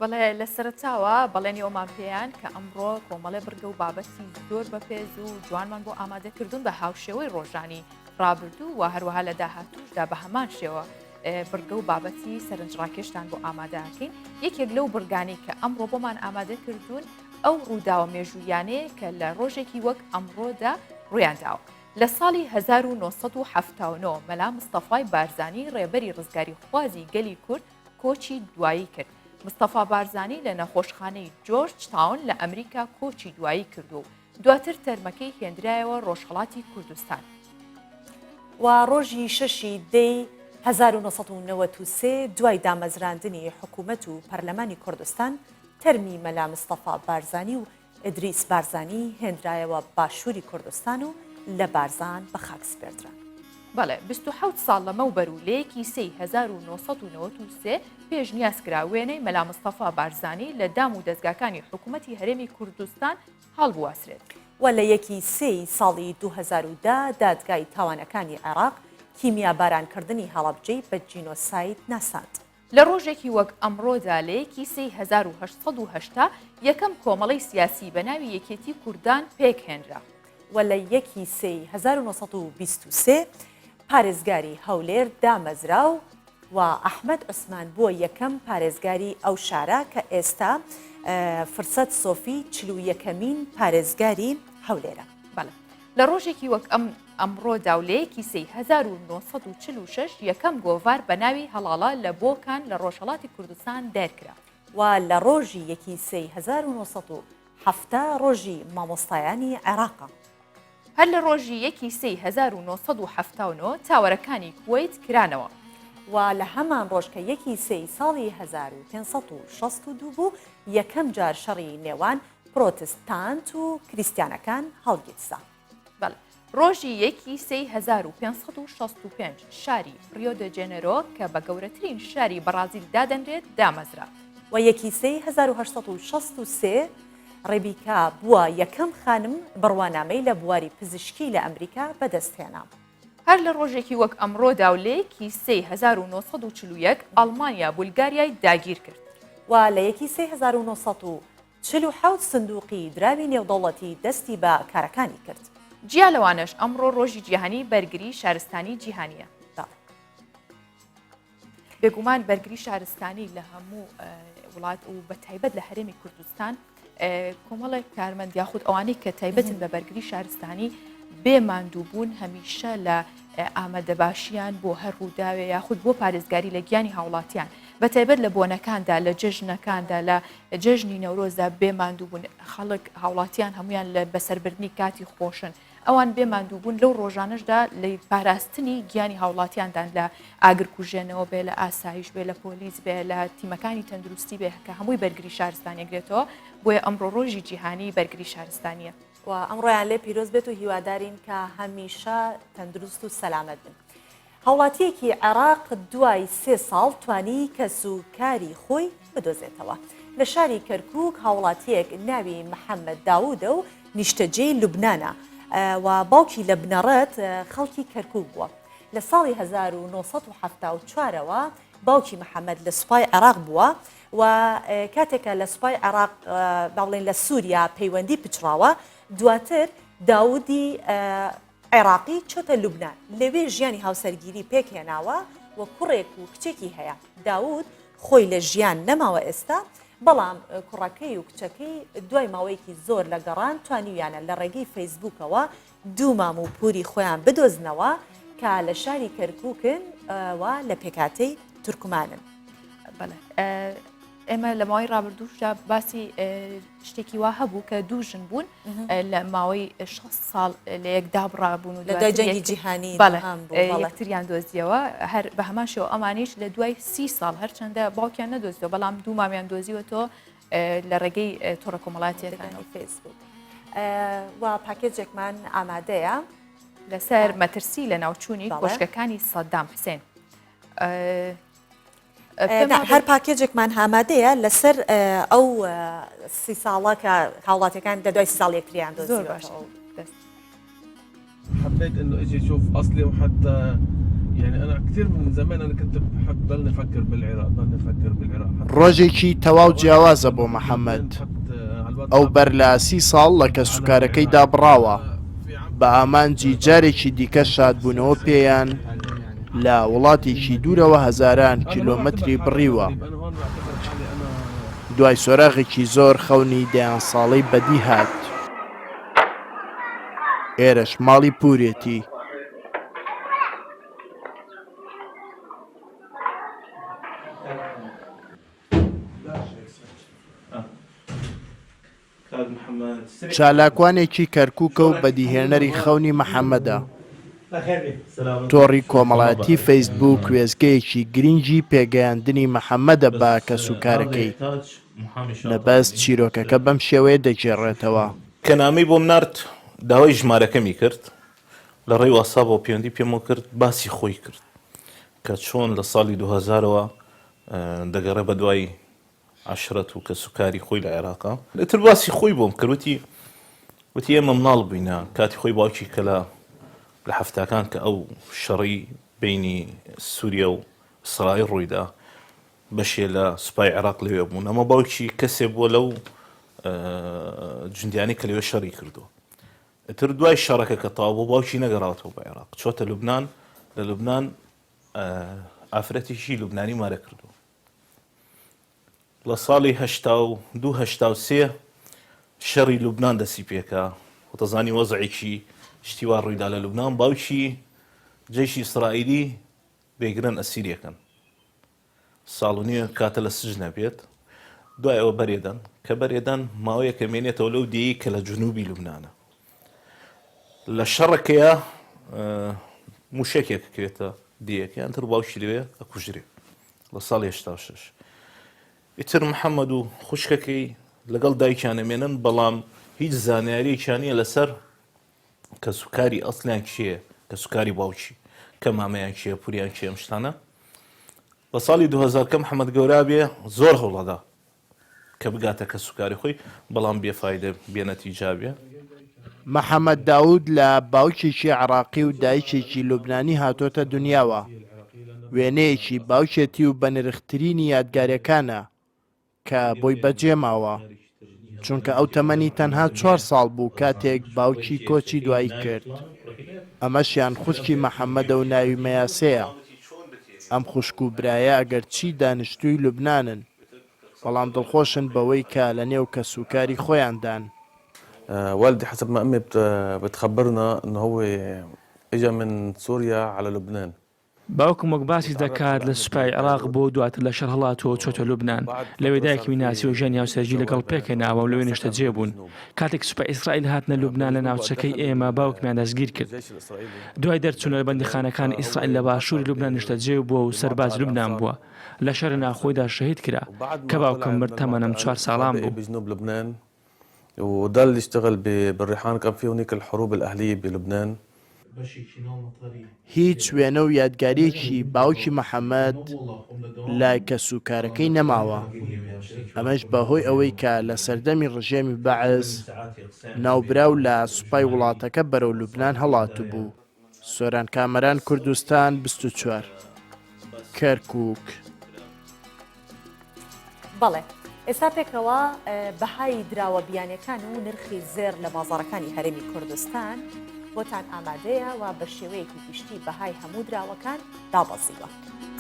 بەڵێ لە سەرەتاوە بەڵێنی ئەومان پێیان کە ئەمڕۆ کۆمەڵێ بڕگە و بابەتی زۆر بەپێز و جوانمان بۆ ئامادە کردوون بە هاوشێوەی ڕۆژانی ڕابردوو و هەروەها لە داهاتووشدا بە هەمان شێوە بڕگە و بابەتی سەرنجڕاکێشتان بۆ ئامادەکەین یەکێک لەو بڕگانەی کە ئەمڕۆ بۆمان ئامادە کردوون ئەو ڕووداوە مێژوویانەیە کە لە ڕۆژێکی وەک ئەمڕۆدا ڕوویانداوە. لە ساڵی 1979 مەلا مستەفای بارزانی ڕێبەری ڕزگاریخوازی گەلی کورد کۆچی دوایی کرد. مستەفا بارزانی لە نەخۆشخانەی جۆرج تاون لە ئەمریکا کۆچی دوایی کردووە و دواتر تەرمەکەی هێندرایەوە ڕۆژهەڵاتی کوردستان. و ڕۆژی شەشی دەی 1993 دوای دامەزراندنی حکوومەت و پەرلەمانی کوردستان، تەرمی مەلا مستەفا بارزانی و ئیدریس بارزانی هێنرایەوە باشووری کوردستان و لە بارزان بە خاک سپێردران. بەڵێ، 27 ساڵ لەمەوبەر و لە یەکی سێی 1993 پێشنیاز کرا وێنەی مەلا مستەفا بارزانی لە دام و دەزگاکانی حکوومەتی هەرێمی کوردستان هەڵبواسرێت. و لە یەکی سێی ساڵی 2010 دادگای تاوانەکانی عێراق کیمیابارانکردنی هەڵەبجەی بە جینۆساید ناساند. لە ڕۆژێکی وەک ئەمڕۆدا لە یەکی سێی 1880 یەکەم کۆمەڵەی سیاسی بە ناوی یەکێتی کوردان پێکهێنرا. و لە یەکی سێی 1923 پارێزگاری هەولێر دامەزرا و و ئەحمەد عوسمان بووە یەکەم پارێزگاری ئەو شارە کە ئێستا فرسەت سۆفی 41ەمین پارێزگاری هەولێرە. بەڵێ. لە ڕۆژێکی وەک ئەم ئەمڕۆدا و لە یەکی سێی 1946 یەکەم گۆڤار بە ناوی هەڵاڵە لە بۆکان لە ڕۆژهەڵاتی کوردستان دەرکرا. و لە ڕۆژی یەکی سێی 1970 ڕۆژی مامۆستایانی عێراقە. هەر لە ڕۆژی یەکی سێی 1979 تاوەرەکانی کوەیت کرانەوە. و لە هەمان ڕۆژ کە یەکی سێی ساڵی 1562 بوو یەکەم جار شەڕی نێوان پرۆتستانت و کریستیانەکان هەڵگیرسا. بەڵێ، ڕۆژی یەکی سێی 1565 شاری ڕیۆ دە جێنێرۆ کە بە گەورەترین شاری بەڕازیل دادەنرێت دامەزرا. و یەکی سێی 1863 ڕێبیکا بووە یەکەم خانم بڕوانامەی لە بواری پزیشکی لە ئەمریکا بەدەستهێنا. هەر لە ڕۆژێکی وەک ئەمڕۆدا و لە یەکی سێی 1941 ئەڵمانیا بولگاریای داگیر کرد. و لە یەکی سێی 1947 سندوقی دراوی نێودەوڵەتی دەستی بە کارەکانی کرد. جیا لەوانەش ئەمڕۆ ڕۆژی جیهانی بەرگری شارستانی جیهانییە. بەڵێ. بێگومان بەرگری شارستانی لە هەموو وڵات و بە تایبەت لە هەرێمی کوردستان کۆمەڵێک کارمەند یاخود ئەوانەی کە تایبەتن بە بەرگری شارستانی بێ ماندووبوون هەمیشە لە ئامادەباشیان بۆ هەر ڕووداوێ یاخود بۆ پارێزگاری لە گیانی هاوڵاتیان بە تایبەت لە بۆنەکاندا لە جەژنەکاندا لە جەژنی نەورۆزدا بێ ماندووبوون خەڵک هاوڵاتیان هەمویان لە بەسەربردنی کاتی خۆشن ئەوان بێ ماندووبوون لەو ڕۆژانەشدا لە پاراستنی گیانی هاوڵاتیاندان لە ئاگرکوژێنەوە بێ لە ئاسایش بێ لە پۆلیس بێ لە تیمەکانی تەندروستی بێ کە هەمووی بەرگری شارستانی ئەگرێتەوە بۆیە ئەمڕۆ ڕۆژی جیهانی بەرگری شارستانیە. و ئەمڕۆیان لێ پیرۆز بێت و هیوادارین کە هەمیشە تەندروست و سەلامەت بن. هاوڵاتییەکی عێراق دوای سێ ساڵ توانی کەسوکاری خۆی بدۆزێتەوە. لە شاری کەرکوک هاوڵاتییەک ناوی محەمەد داودە و نیشتەجێی لوبنانە و باوکی لە بنەڕەت خەڵکی کەرکوک بووە. لە ساڵی 1974 ەوە باوکی محەمەد لە سوپای عێراق بووە و کاتێکە لە سوپای عێراق با بڵێین لە سووریا پەیوەندی پچڕاوە دواتر داودی عێراقی چۆتە لوبنان، لەوێ ژیانی هاوسەرگیری پێکهێناوە و کوڕێک و کچێکی هەیە. داود خۆی لە ژیان نەماوە ئێستا، بەڵام کوڕەکەی و کچەکەی دوای ماوەیەکی زۆر لە گەڕان توانیویانە لە ڕێگەی فەیسبووکەوە دوو مام و پوری خۆیان بدۆزنەوە کە لە شاری کەرکووکن و لە پێکهاتەی تورکمانن. بەڵێ ئێمە لە ماوەی ڕابردووشدا باسی شتێکی وا هەبوو کە دوو ژن بوون لە ماوەی 6 ساڵ لە یەک دابڕابوون و لە دوای جەنگی جیهانی یەکتریان دۆزیەوە هەر بە هەمان شێوە ئەمانیش لە دوای سی ساڵ هەرچەندە باوکیان نەدۆزیەوە بەڵام دوو مامیان دۆزیوەتەوە لە ڕێگەی تۆڕە کۆمەڵاتیەکانی فەیسبوک و پاکێجێکمان ئامادەیە لەسەر مەترسی لە ناوچوونی کۆشکەکانی سەدام حسێن. هەر پاکێجێکمان ئامادەیە لەسەر ئەو سی ساڵە کە هاوڵاتیەکان لە دوای سی ساڵ یەکتریان دۆزیوەتەوە. حبيت انه اجي اشوف اصلي وحتى. ڕۆژێکی تەواو جیاوازە بۆ محەمەد. ئەو بەر لە سی ساڵ لە کەسوکارەکەی دابڕاوە، بە ئامانجی جارێکی دیکە شادبوونەوە پێیان لە وڵاتێکی دوورەوە هەزاران کیلۆمەتری بڕیوە. دوای سۆراغێکی زۆر خەونی دەیان ساڵەی بەدی هات. ئێرەش ماڵی پوورێتی. چالاکوانێکی کەرکوکە و بەدیهێنەری خەونی محەمەدە. تۆڕی کۆمەڵایەتی فەیسبووک وێستگەیەکی گرنگی پێگەیاندنی محەمەدە بە کەسوکارەکەی. نەبەز چیرۆکەکە بەم شێوەیە دەگێڕێتەوە. کە نامەی بۆم نارد داوای ژمارەکەمی کرد، لە ڕێی واتساپەوە پەیوەندی پێمەوە کرد، باسی خۆی کرد کە چۆن لە ساڵی 2000ەوە دەگەڕێ بە دوای عەشرەت و کەسوکاری خۆی لە عێراقا. ئیتر باسی خۆی بۆم کرد وتی وتی ئێمە مناڵ بووینە کاتی خۆی باوکی کە لە لە حەفتاکان کە ئەو شەڕی بینی سووریا و ئیسرائیل ڕوویدا بەشێ لە سوپای عێراق لەوێ بوون ئەمە باوکی کەسێ بووە لەو جوندیانی کە لەوێ شەڕی کردووە ئیتر دوای شەڕەکە کە تەواو بوو باوکی نەگەڕاوەتەوە بۆ عێراق چۆتە لوبناان لە لوبناان ئافرەتێکی لوبنانی مارە کردووە لە ساڵی 82 83 شەڕی لوبناان دەسی پێکا خۆتەزانی وەزعێکی شتی وا ڕوویدا لە لوبناان باوکی جەیشی ئیسرائیلی دەیگرن ئەسیریەکەن ساڵ و نیوێک کاتە لە سجنە بێت دوای ئەوە بەرێدەن کە بەرێدەن ماوەیەکە مێنێتەوە لەو دێی کە لە جنوبی لوبنانە لە شەڕەکەیە موشەکێک کرێتە دێیەکەیان تر باوکی لەوێ ئەکوژرێ لە ساڵی 86 ئیتر محەممەد و خوشکەکەی لەگەڵ دایکیان ئەمێنن بەڵام هیچ زانیاریەکیان نییە لەسەر کەسوکاری ئەسلیان کێیە، کەسوکاری باوکی، کە مامەیان کێیە، پوریان کێیە، ئەم شتانە. لە ساڵی 2000 کە محەمەد گەورە بێ زۆر هەوڵەدا کە بگاتە کەسوکاری خۆی، بەڵام بێ فایدە، بێ نەتیجا بێ. محەمەد داود لە باوکێکی عێراقی و دایکێکی لوبنانی هاتۆتە دونیاوە، وێنەیەکی باوکێتی و بەنرخترینی یادگاریەکانە کە بۆی بەجێماوە، چونکە ئەو تەمەنی تەنها چوار ساڵ بوو کاتێک باوکی کۆچی دوایی کرد، ئەمەشیان خوشکی محەمەدە و ناوی مەیاسەیە، ئەم خوشک و برایە ئەگەرچی دانیشتووی لوبنانن، بەڵام دڵخۆشن بەوەی کە لەنێو کەسوکاری خۆیاندان. والدي حسب ما امي بتخبرنا انه هو اجا من سوريا على لبنان. باوکم وەک باسی دەکات لە سوپای عێراق بووە و دواتر لە شەڕ هەڵاتووە و چۆتە لوبنان. لەوێ دایکمی ناسیوە و ژیانی هاوسەرگیری لەگەڵ پێکهێناوە و لەوێ نیشتەجێ بوون. کاتێک سوپای ئیسرائیل هاتنە لوبنان لە ناوچەکەی ئێمە باوکمیان دەستگیر کرد. دوای دەرچوون لە بەندیخانەکانی ئیسرائیل لە باشووری لوبنان نیشتەجێ بووە و سەربازی لوبنان بووە. لە شەڕی ناوخۆیدا شەهید کرا. کە باوکم مرد تەمەنم چوار ساڵان بوو. وضل يشتغل بالريحان كان في هنيك الحروب الأهلية بلبنان. هیچ وێنە و یادگارییەکی باوکی محەمەد لای کەسوکارەکەی نەماوە، ئەمەش بەهۆی ئەوەی کە لە سەردەمی ڕژێمی بەعس ناوبراو لە سوپای وڵاتەکە بەرەو لوبنان هەڵاتبوو. سۆران کامەران کوردستان 24 کەرکوک. بەڵێ ئێستا پێکەوە بەهای دراوە بیانیەکان و نرخی زێر لە بازاڕەکانی هەرێمی کوردستان بۆتان ئامادەیە و بە شێوەیەکی گشتی بەهای هەموو دراوەکان دابەزیوە.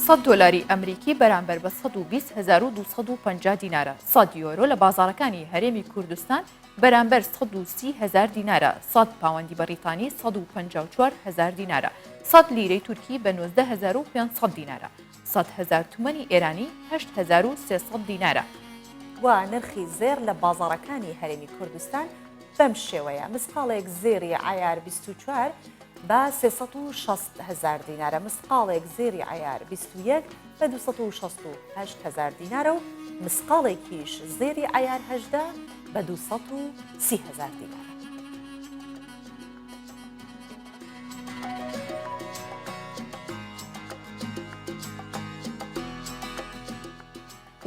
سەد دۆلاری ئەمریکی بەرامبەر بە 120,250 دینارە، سەد یۆرۆ لە بازاڕەکانی هەرێمی کوردستان بەرامبەر 130 هەزار دینارە، سەد پاوەندی بەڕیتانی 154 هەزار دینارە، سەد لیرەی تورکی بە 19,500 دینارە. 100,000 تمەنی ئێرانی 8300 دینارە. و نرخی زێڕ لە بازاڕەکانی هەرێمی کوردستان بەم شێوەیە، مسقاڵێک زێڕی عەیار 24 بە 360 هەزار دینارە، مسقاڵێک زێڕی عەیار 21 بە 268 هەزار دینارە و مسقاڵێکیش زێڕی عەیار 18 بە 230 هەزار دینارە.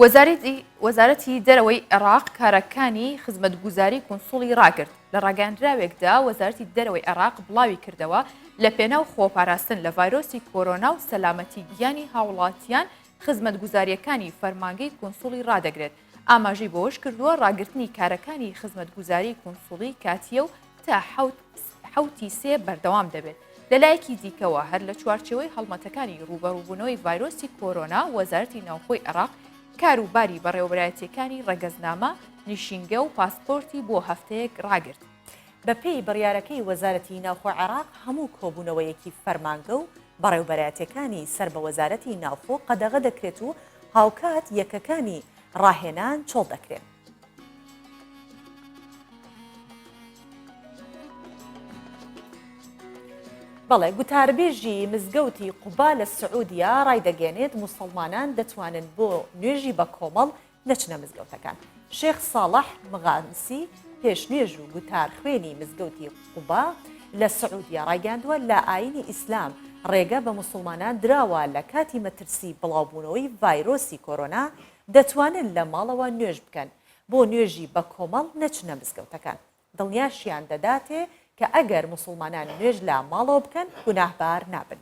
وەزارەتی دەرەوەی عێراق کارەکانی خزمەتگوزاری کونسوڵی ڕاگرت. لە ڕاگەیاندراوێکدا وەزارەتی دەرەوەی عێراق بڵاویکردەوە، لە پێناو خۆپاراستن لە ڤایرۆسی کۆرۆنا و سەلامەتی گیانی هاوڵاتیان خزمەتگوزارییەکانی فەرمانگەی کونسوڵی ڕادەگرێت. ئاماژەی بەوەشکردووە، ڕاگرتنی کارەکانی خزمەتگوزاری کونسوڵی کاتییە و تا حەوتی سێ بەردەوام دەبێت. لەلایەکی دیکەوە، هەر لە چوارچێوەی هەڵمەتەکانی ڕووبەڕووبوونەوەی ڤایرۆسی کۆرۆنا، وەزارەتی ناوخۆی عێراق کاروباری بەڕێوەبەرایەتییەکانی ڕەگەزنامە، نیشینگە و پاسپۆرتی بۆ هەفتەیەک ڕاگرت. بەپێی بڕیارەکەی وەزارەتی ناوخۆی عێراق، هەموو کۆبوونەوەیەکی فەرمانگە و بەڕێوبەرایەتیەکانی سەر بە وەزارەتی ناوخۆ قەدەغە دەکرێت و هاوکات یەکەکانی ڕاهێنان چۆڵ دەکرێن. بەڵێ گوتاربێژی مزگەوتی قوبا لە سعودیە ڕایدەگەیەنێت موسڵمانان دەتوانن بۆ نوێژی بەکۆمەڵ نەچنە مزگەوتەکان. شێخ ساڵح مغامسی پێشنوێژ و گوتارخوێنی مزگەوتی قوبا لە سعودیە ڕایگەیاندووە، لە ئایینی ئیسلام ڕێگە بە موسڵمانان دراوە لە کاتی مەترسی بڵاوبوونەوەی ڤایرۆسی کۆرۆنا دەتوانن لە ماڵەوە نوێژ بکەن، بۆ نوێژی بەکۆمەڵ نەچنە مزگەوتەکان. دڵنیاشیان دەداتێ کە ئەگەر موسڵمانان نوێژ لە ماڵەوە بکەن گوناهبار نابن.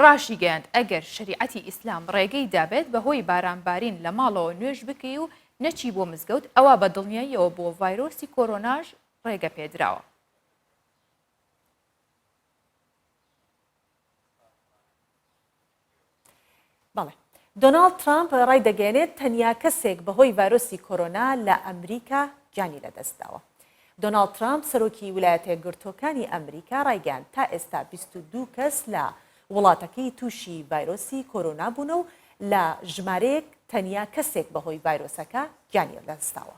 ڕاشیگەیاند، ئەگەر شەریعەتی ئیسلام ڕێگەی دابێت بەهۆی بارانبارین لە ماڵەوە نوێژ بکەی و نەچی بۆ مزگەوت ئەوا بە دڵنیاییەوە بۆ ڤایرۆسی کۆرۆناش ڕێگە پێدراوە. بەڵێ. دۆناڵد ترامپ ڕایدەگەیەنێت تەنیا کەسێک بەهۆی ڤایرۆسی کۆرۆنا لە ئەمریکا گیانی لەدەستداوە. دۆناڵد ترامپ سەرۆکی ویلایەتەیەکگرتووەکانی ئەمریکا ڕایگەیاند تا ئێستا 22 کەس لە وڵاتەکەی تووشی ڤایرۆسی کۆرۆنا بوونە و لە ژمارەیەک تەنیا کەسێک بەهۆی ڤایرۆسەکە گیانی لەدەستداوە.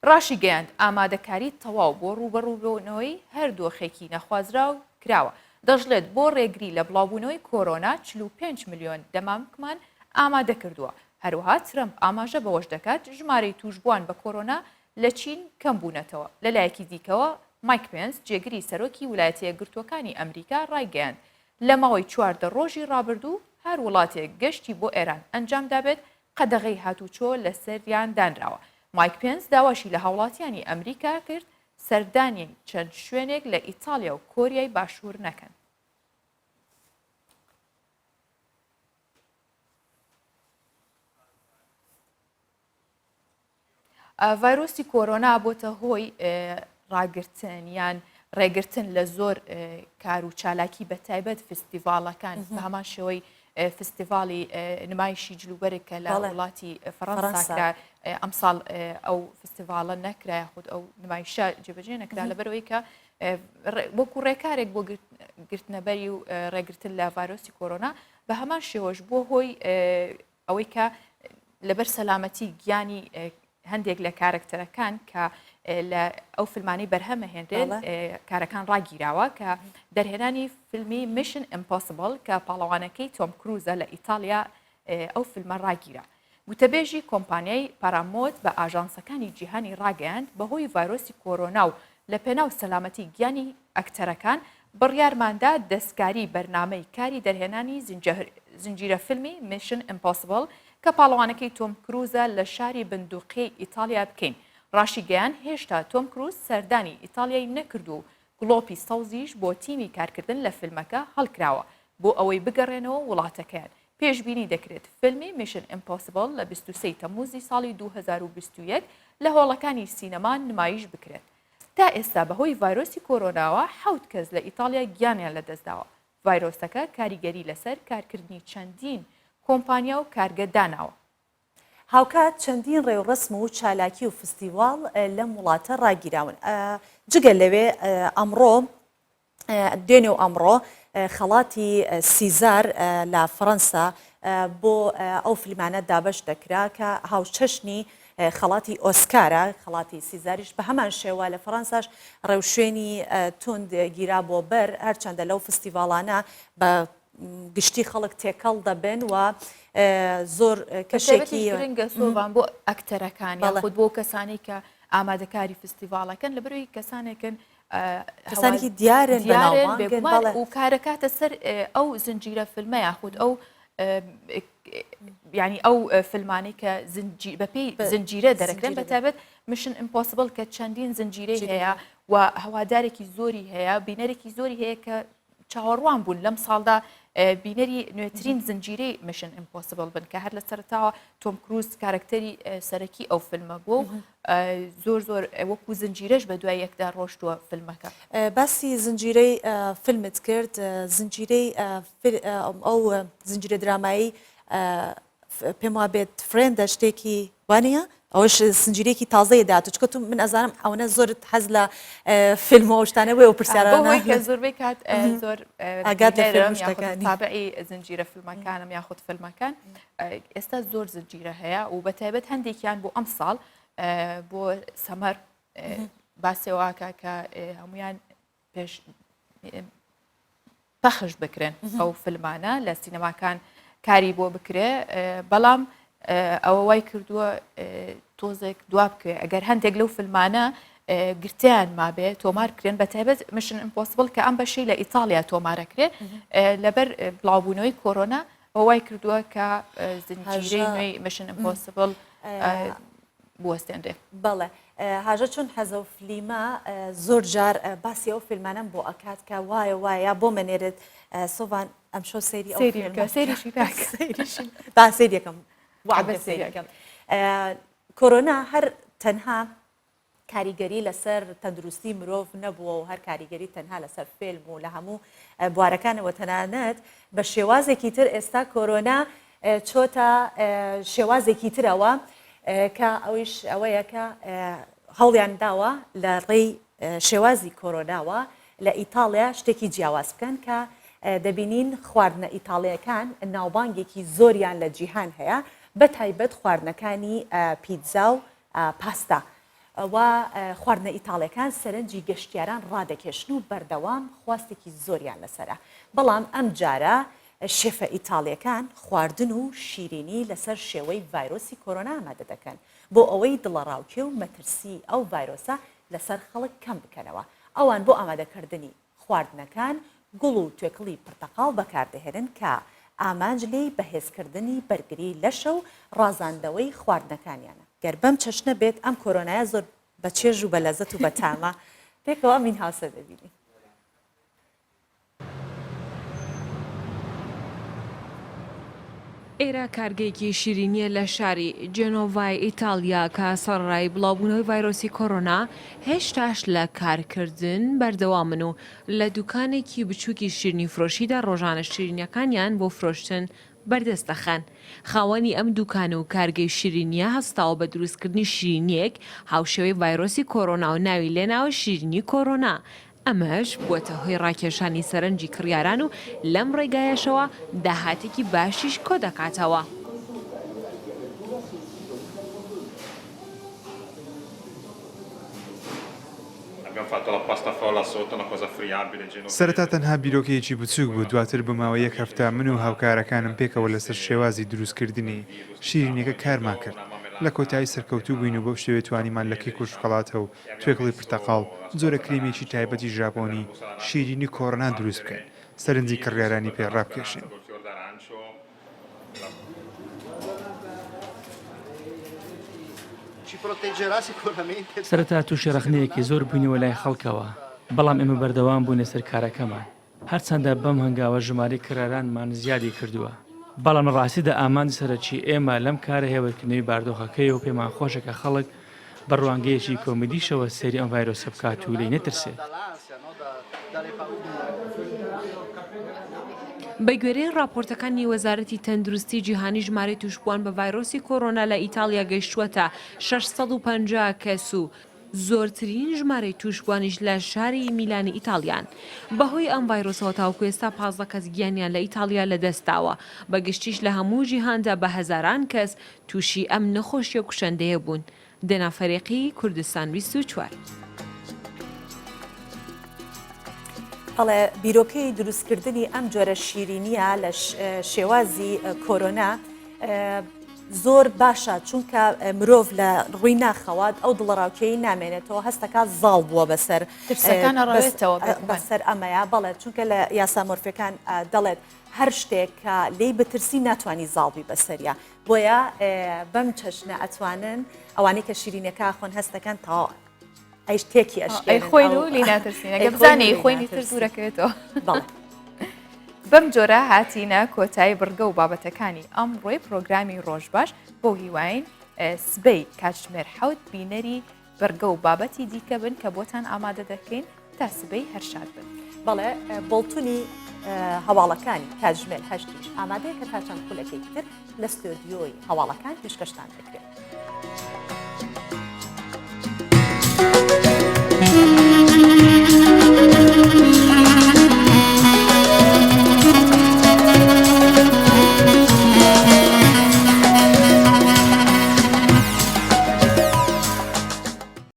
ڕاشیگەیاند، ئامادەکاری تەواو بۆ ڕووبەڕووبوونەوەی هەر دۆخێکی نەخوازراو کراوە، دەشڵێت، بۆ ڕێگری لە بڵاوبوونەوەی کۆرۆنا 45 ملیۆن دەمامکمان ئامادەکردووە. هەروەها ترەمپ ئاماژە بەوەش دەکات، ژمارەی تووشبووان بە کۆرۆنا لە چین کەمبوونەتەوە. لەلایەکی دیکەوە، مایک پێنس، جێگری سەرۆکی ولایەتەیەکگرتووەکانی ئەمریکا ڕایگەیاند، لە ماوەی 14 ڕۆژی ڕابردوو هەر وڵاتێک گەشتی بۆ ئێران ئەنجامدابێت قەدەغەی هاتووچۆ لەسەریان دانراوە. مایک پێنس داواشی لە هاوڵاتیانی ئەمریکا کرد سەردانی چەند شوێنێک لە ئیتاڵیا و کۆریای باشوور نەکەن. ڤایرۆسی کۆرۆنا بۆتە هۆی ڕاگرتن یان ڕێگرتن لە زۆر کار و چالاکی بە تایبەت فستیڤاڵەکان بە هەمان شێوەی فستیڤاڵی نمایشی جلوبەرگ کە لە وڵاتی فەڕەنسا کرا ئەمساڵ ئەو فستیڤاڵە نەکرا یاخود ئەو نمایشە جێبەجێ نەکرا لەبەرەوەی کە وەکو ڕێکارێک بۆ گرتنەبەری و ڕێگرتن لە ڤایرۆسی کۆرۆنا بە هەمان شێوەش بۆ هۆی ئەوەی کە لەبەر سەلامەتی گیانی هەندێک لە کارەکتەرەکان کە لە ئەو فیلمانەی بەرهەمەهێنرێن کارەکان ڕاگیراوە کە دەرهێنانی فیلمی Mission Impossible کە پاڵەوانەکەی تۆم کروزە لە ئیتالیا ئەو فیلمە ڕاگیرا. گوتەبێژی کۆمپانیای پارامۆت بە ئاژانسەکانی جیهانی ڕاگەیاند بەهۆی ڤایرۆسی کۆرۆنا و لە پێناو سەلامەتی گیانی ئەکتەرەکان بڕیارماندا دەستکاری بەرنامەی کاری دەرهێنانی زنجیرە فیلمی Mission Impossible کە پاڵەوانەکەی تۆم کروزە لە شاری بندوقیەی ئیتاڵیا بکەین. ڕاشیگەیاند هێشتا تۆم کروز سەردانی ئیتاڵیای نەکردووە و گڵۆپی سەوزیش بۆ تیمی کارکردن لە فیلمەکە هەڵکراوە بۆ ئەوەی بگەڕێنەوە وڵاتەکەیان. پێشبینی دەکرێت فیلمی Mission Impossible لە 23 تەمموزی ساڵی 2021 لە هۆڵەکانی سینەما نمایش بکرێت. تا ئێستا بەهۆی ڤایرۆسی کۆرۆناوە حەوت کەس لە ئیتاڵیا گیانیان لەدەستداوە. ڤایرۆسەکە کاریگەری لەسەر کارکردنی چەندین کۆمپانیا و کارگە داناوە. هاوکات چەندین ڕێوڕەسم و چالاکی و فستیواڵ لەم وڵاتە ڕاگیراون. جگە لەوێ ئەمڕۆ دوێنێ و ئەمڕۆ خەڵاتی سیزار لە فەڕەنسا بۆ ئەو فیلمانە دابەش دەکرا کە هاوچەشنی خەڵاتی ئۆسکارە، خەڵاتی سیزاریش بە هەمان شێوە لە فەڕەنساش ڕێوشوێنی توند گیرا بۆ بەر، هەرچەندە لەو فستیڤاڵانە بە گشتی خەڵک تێکەڵ دەبن و زۆر کەشێکی گرنگە سۆڤان بۆ ئەکتەرەکان یاخود بۆ کەسانی کە ئامادەکاری فستیڤاڵەکەن لەبەرەوەی کەسانێکن کەسانێکی دیارن بێگومان و کارەکاتە سەر ئەو زنجیرە فیلمە یاخود ئەو. یعنی ئەو فیلمانەی کە بەپێی زنجیرە دەرەکرێن بە تایبەت Mission Impossible کە چەندین زنجیرەی هەیە و هەوادارێکی زۆری هەیە بینەرێکی زۆری هەیە کە چاوەڕوان بوون لەم ساڵدا بینەری نوێترین زنجیرەی Mission Impossible بن کە هەر لە سەرتاوە تۆم کروز کارکتەری سەرەکی ئەو فیلمە بووە و زۆر زۆر وەکو زنجیرەش بە دوای یەکدا ڕۆشتووە فیلمەکە. باسی زنجیرەی فیلمت کرد زنجیرەی ئەو زنجیرە درامایی پێم وابێت Friends ە شتێکی وانە ئەوش زنجیرێکی تازەیە دات چکە تو من ئەزانم ئەوەنە زۆرت حەز لە فیلم و شتانە بێ و پرسیارانە زۆربەی کات زۆر ئاگات لە فیلم شتەکانی تابعی زنجیرە فیلمەکانم یاخود فیلمەکان ئێستا زۆر زنجیرە هەیە و بە تایبەت هەندێکیان بۆ ئەم ساڵ بۆ summer باسێواکە کە هەمویان پێش پەخش بکرێن ئەو فیلمانە لە سینەماکان کاری بۆ بکرێ بەڵام ئەوە وای کردووە تۆزێک دوا بکرێ ئەگەر هەندێک لەو فیلمانە گرتیان مابێ تۆمار کرێن بە تایبەت Mission Impossible کە ئەم بەشەی لە ئیتاڵیا تۆمارەکرێ لەبەر بڵاوبوونەوەی کۆرۆنا ئەوە وای کردووە کە زنجیرەی نوێی Mission Impossible بوەستێنرێ. بەڵێ هاژە چون حەزەو فلیمە زۆر جار باسی ئەو فیلمانەم بۆ ئەکات کە وایە وایە بۆ مەنێرێت سۆڤان ئەمشەو سەیری ئەو سەیری بکە سەیریشی بکە سەیریشی با سەیریەکەم وعدە سەیریەکەم کۆرۆنا هەر تەنها کاریگەری لەسەر تەندروستی مرۆڤ نەبووە و هەر کاریگەری تەنها لەسەر فیلم و لە هەموو بوارەکانەوە تەنانەت بە شێوازێکی تر ئێستا کۆرۆنا چۆتە شێوازێکی ترەوە کە ئەویش ئەوەیە کە هەوڵیان داوە لە ڕێی شێوازی کۆرۆناوە لە ئیتاڵیا شتێکی جیاواز بکەن کە دەبینین خواردنە ئیتاڵیەکان ناوبانگێکی زۆریان لە جیهان هەیە بە تایبەت خواردنەکانی پیتزا و پاستا و خواردنە ئیتاڵیەکان سەرنجی گەشتیاران ڕادەکێشن و بەردەوام خواستێکی زۆریان لەسەرە، بەڵام ئەمجارە شێفە ئیتاڵیەکان خواردن و شیرینی لەسەر شێوەی ڤایرۆسی کۆرۆنا ئامادە دەکەن بۆ ئەوەی دڵەڕاوکێ و مەترسی ئەو ڤایرۆسە لەسەر خەڵک کەم بکەنەوە، ئەوان بۆ ئامادەکردنی خواردنەکان گوڵ و توێکڵی پرتەقاڵ بەکاردەهێنن کە ئامانج لێی بەهێزکردنی بەرگری لەشە و ڕازاندنەوەی خواردنەکانیانە. گەر بەم چەشنە بێت ئەم کۆرۆنایە زۆر بە چێژ و بە لەزەت و بە تامە. پێکەوە ئەمین هاوسەر دەبینین. ئێرە کارگەیەکی شیرینییە لە شاری جێنۆڤای ئیتاڵیا کە سەڕەرای بڵاوبوونەوەی ڤایرۆسی کۆرۆنا هێشتاش لە کارکردن بەردەوامن و لە دوکانێکی بچووکی شیرینی فرۆشیدا ڕۆژانە شیرینیەکانیان بۆ فرۆشتن بەردەست دەخەن. خاوەنی ئەم دوکان و کارگەی شیرینییە هەستاوە بە دروستکردنی شیرینییەک هاوشێوەی ڤایرۆسی کۆرۆنا و ناوی لێناوە شیرینی کۆرۆنا ئەمەش بووەتە هۆی ڕاکێشانی سەرنجی کڕیاران و لەم ڕێگایەشەوە داهاتێکی باشیش کۆدەکاتەوە. سەرەتا تەنها بیرۆکەیەکی بچووک بوو، دواتر بۆ ماوەی یەک هەفتە من و هاوکارەکانم پێکەوە لەسەر شێوازی دروستکردنی شیرینیەکە کارمان کرد، لە کۆتایی سەرکەوتوو بووین و بەو شێوەیە توانیمان لە کێک و شوکەڵاتە و توێکڵی پرتەقاڵ، جۆرە کرێمێکی تایبەتی ژاپۆنی شیرینی کۆرۆنا دروست بکەین، سەرنجی کڕیارانی پێ ڕابکێشین. سەرەتا تووشی ڕەخنەیەکی زۆر بووینەوە لای خەڵکەوە، بەڵام ئێمە بەردەوام بووین لەسەر کارەکەمان. هەرچەندە بەم هەنگاوە ژمارەی کڕیارانمان زیادی کردووە، بەڵام لە ڕاستیدا ئامانجی سەرەکی ئێمە لەم کارە هێورکردنەوەی باردۆخەکەیە و پێمان خۆشە کە خەڵک بە ڕوانگەیەکی کۆمیدیشەوە سەیری ئەم ڤایرۆسە بکات و لێی نەترسێت. بەگوێرەی ڕاپۆرتەکانی وەزارەتی تەندروستی جیهانی ژمارەی تووشبووان بە ڤایرۆسی کۆرۆنا لە ئیتاڵیا گەیشتووەتە 650 کەس و زۆرترین ژمارەی تووشبووانیش لە شاری میلانی ئیتاڵیان. بەهۆی ئەم ڤایرۆسەوە تاوەکو ئێستا 15 کەس گیانیان لە ئیتاڵیا لەدەستداوە، بە گشتیش لە هەموو جیهاندا بە هەزاران کەس تووشی ئەم نەخۆشییە کوشەندەیە بوون. دەنا فەریقی، کوردستان 24. بەڵێ بیرۆکەی دروستکردنی ئەم جۆرە شیرینیە لە شێوازی کۆرۆنا زۆر باشە چونکە مرۆڤ لە ڕووی ناخەوە ئەو دڵەڕاوکێی نامێنێتەوە هەستەکە زاڵ بووە بەسەر ترسەکان ئەڕەوێتەوە بەسەر ئەمەیە بەڵێ چونکە لە یاسا مۆرفەکان دەڵێت. هەر شتێک کە لێی بترسی ناتوانی زاڵبی بەسەریا بۆیە بەم چەشنە ئەتوانن ئەوانەی کە شیرینەکە خۆن هەستەکەن تەواو ئەیش تێکی ئەشکێنن ئەی خۆین و لی ناترسین ئەگەر بزانێ خۆینی تر دوورەکەوێتەوە بەڵێ. بەم جۆرە هاتینە کۆتایی بڕگە و بابەتەکانی ئەمڕۆی پرۆگرامی ڕۆژ باش بەو هیواین سبەی کاتژمێر حەوت بینەری بڕگە و بابەتی دیکە بن کە بۆتان ئامادە دەکەین تا سبەی هەر شاد بن. بەڵێ بۆڵتونی هەواڵەکانی کاتژمێر هەشتیش ئامادەیە کە تا چەند خولەکێکی تر لە ستۆدیۆی هەواڵەکان پێشکەشتان دەکرێت.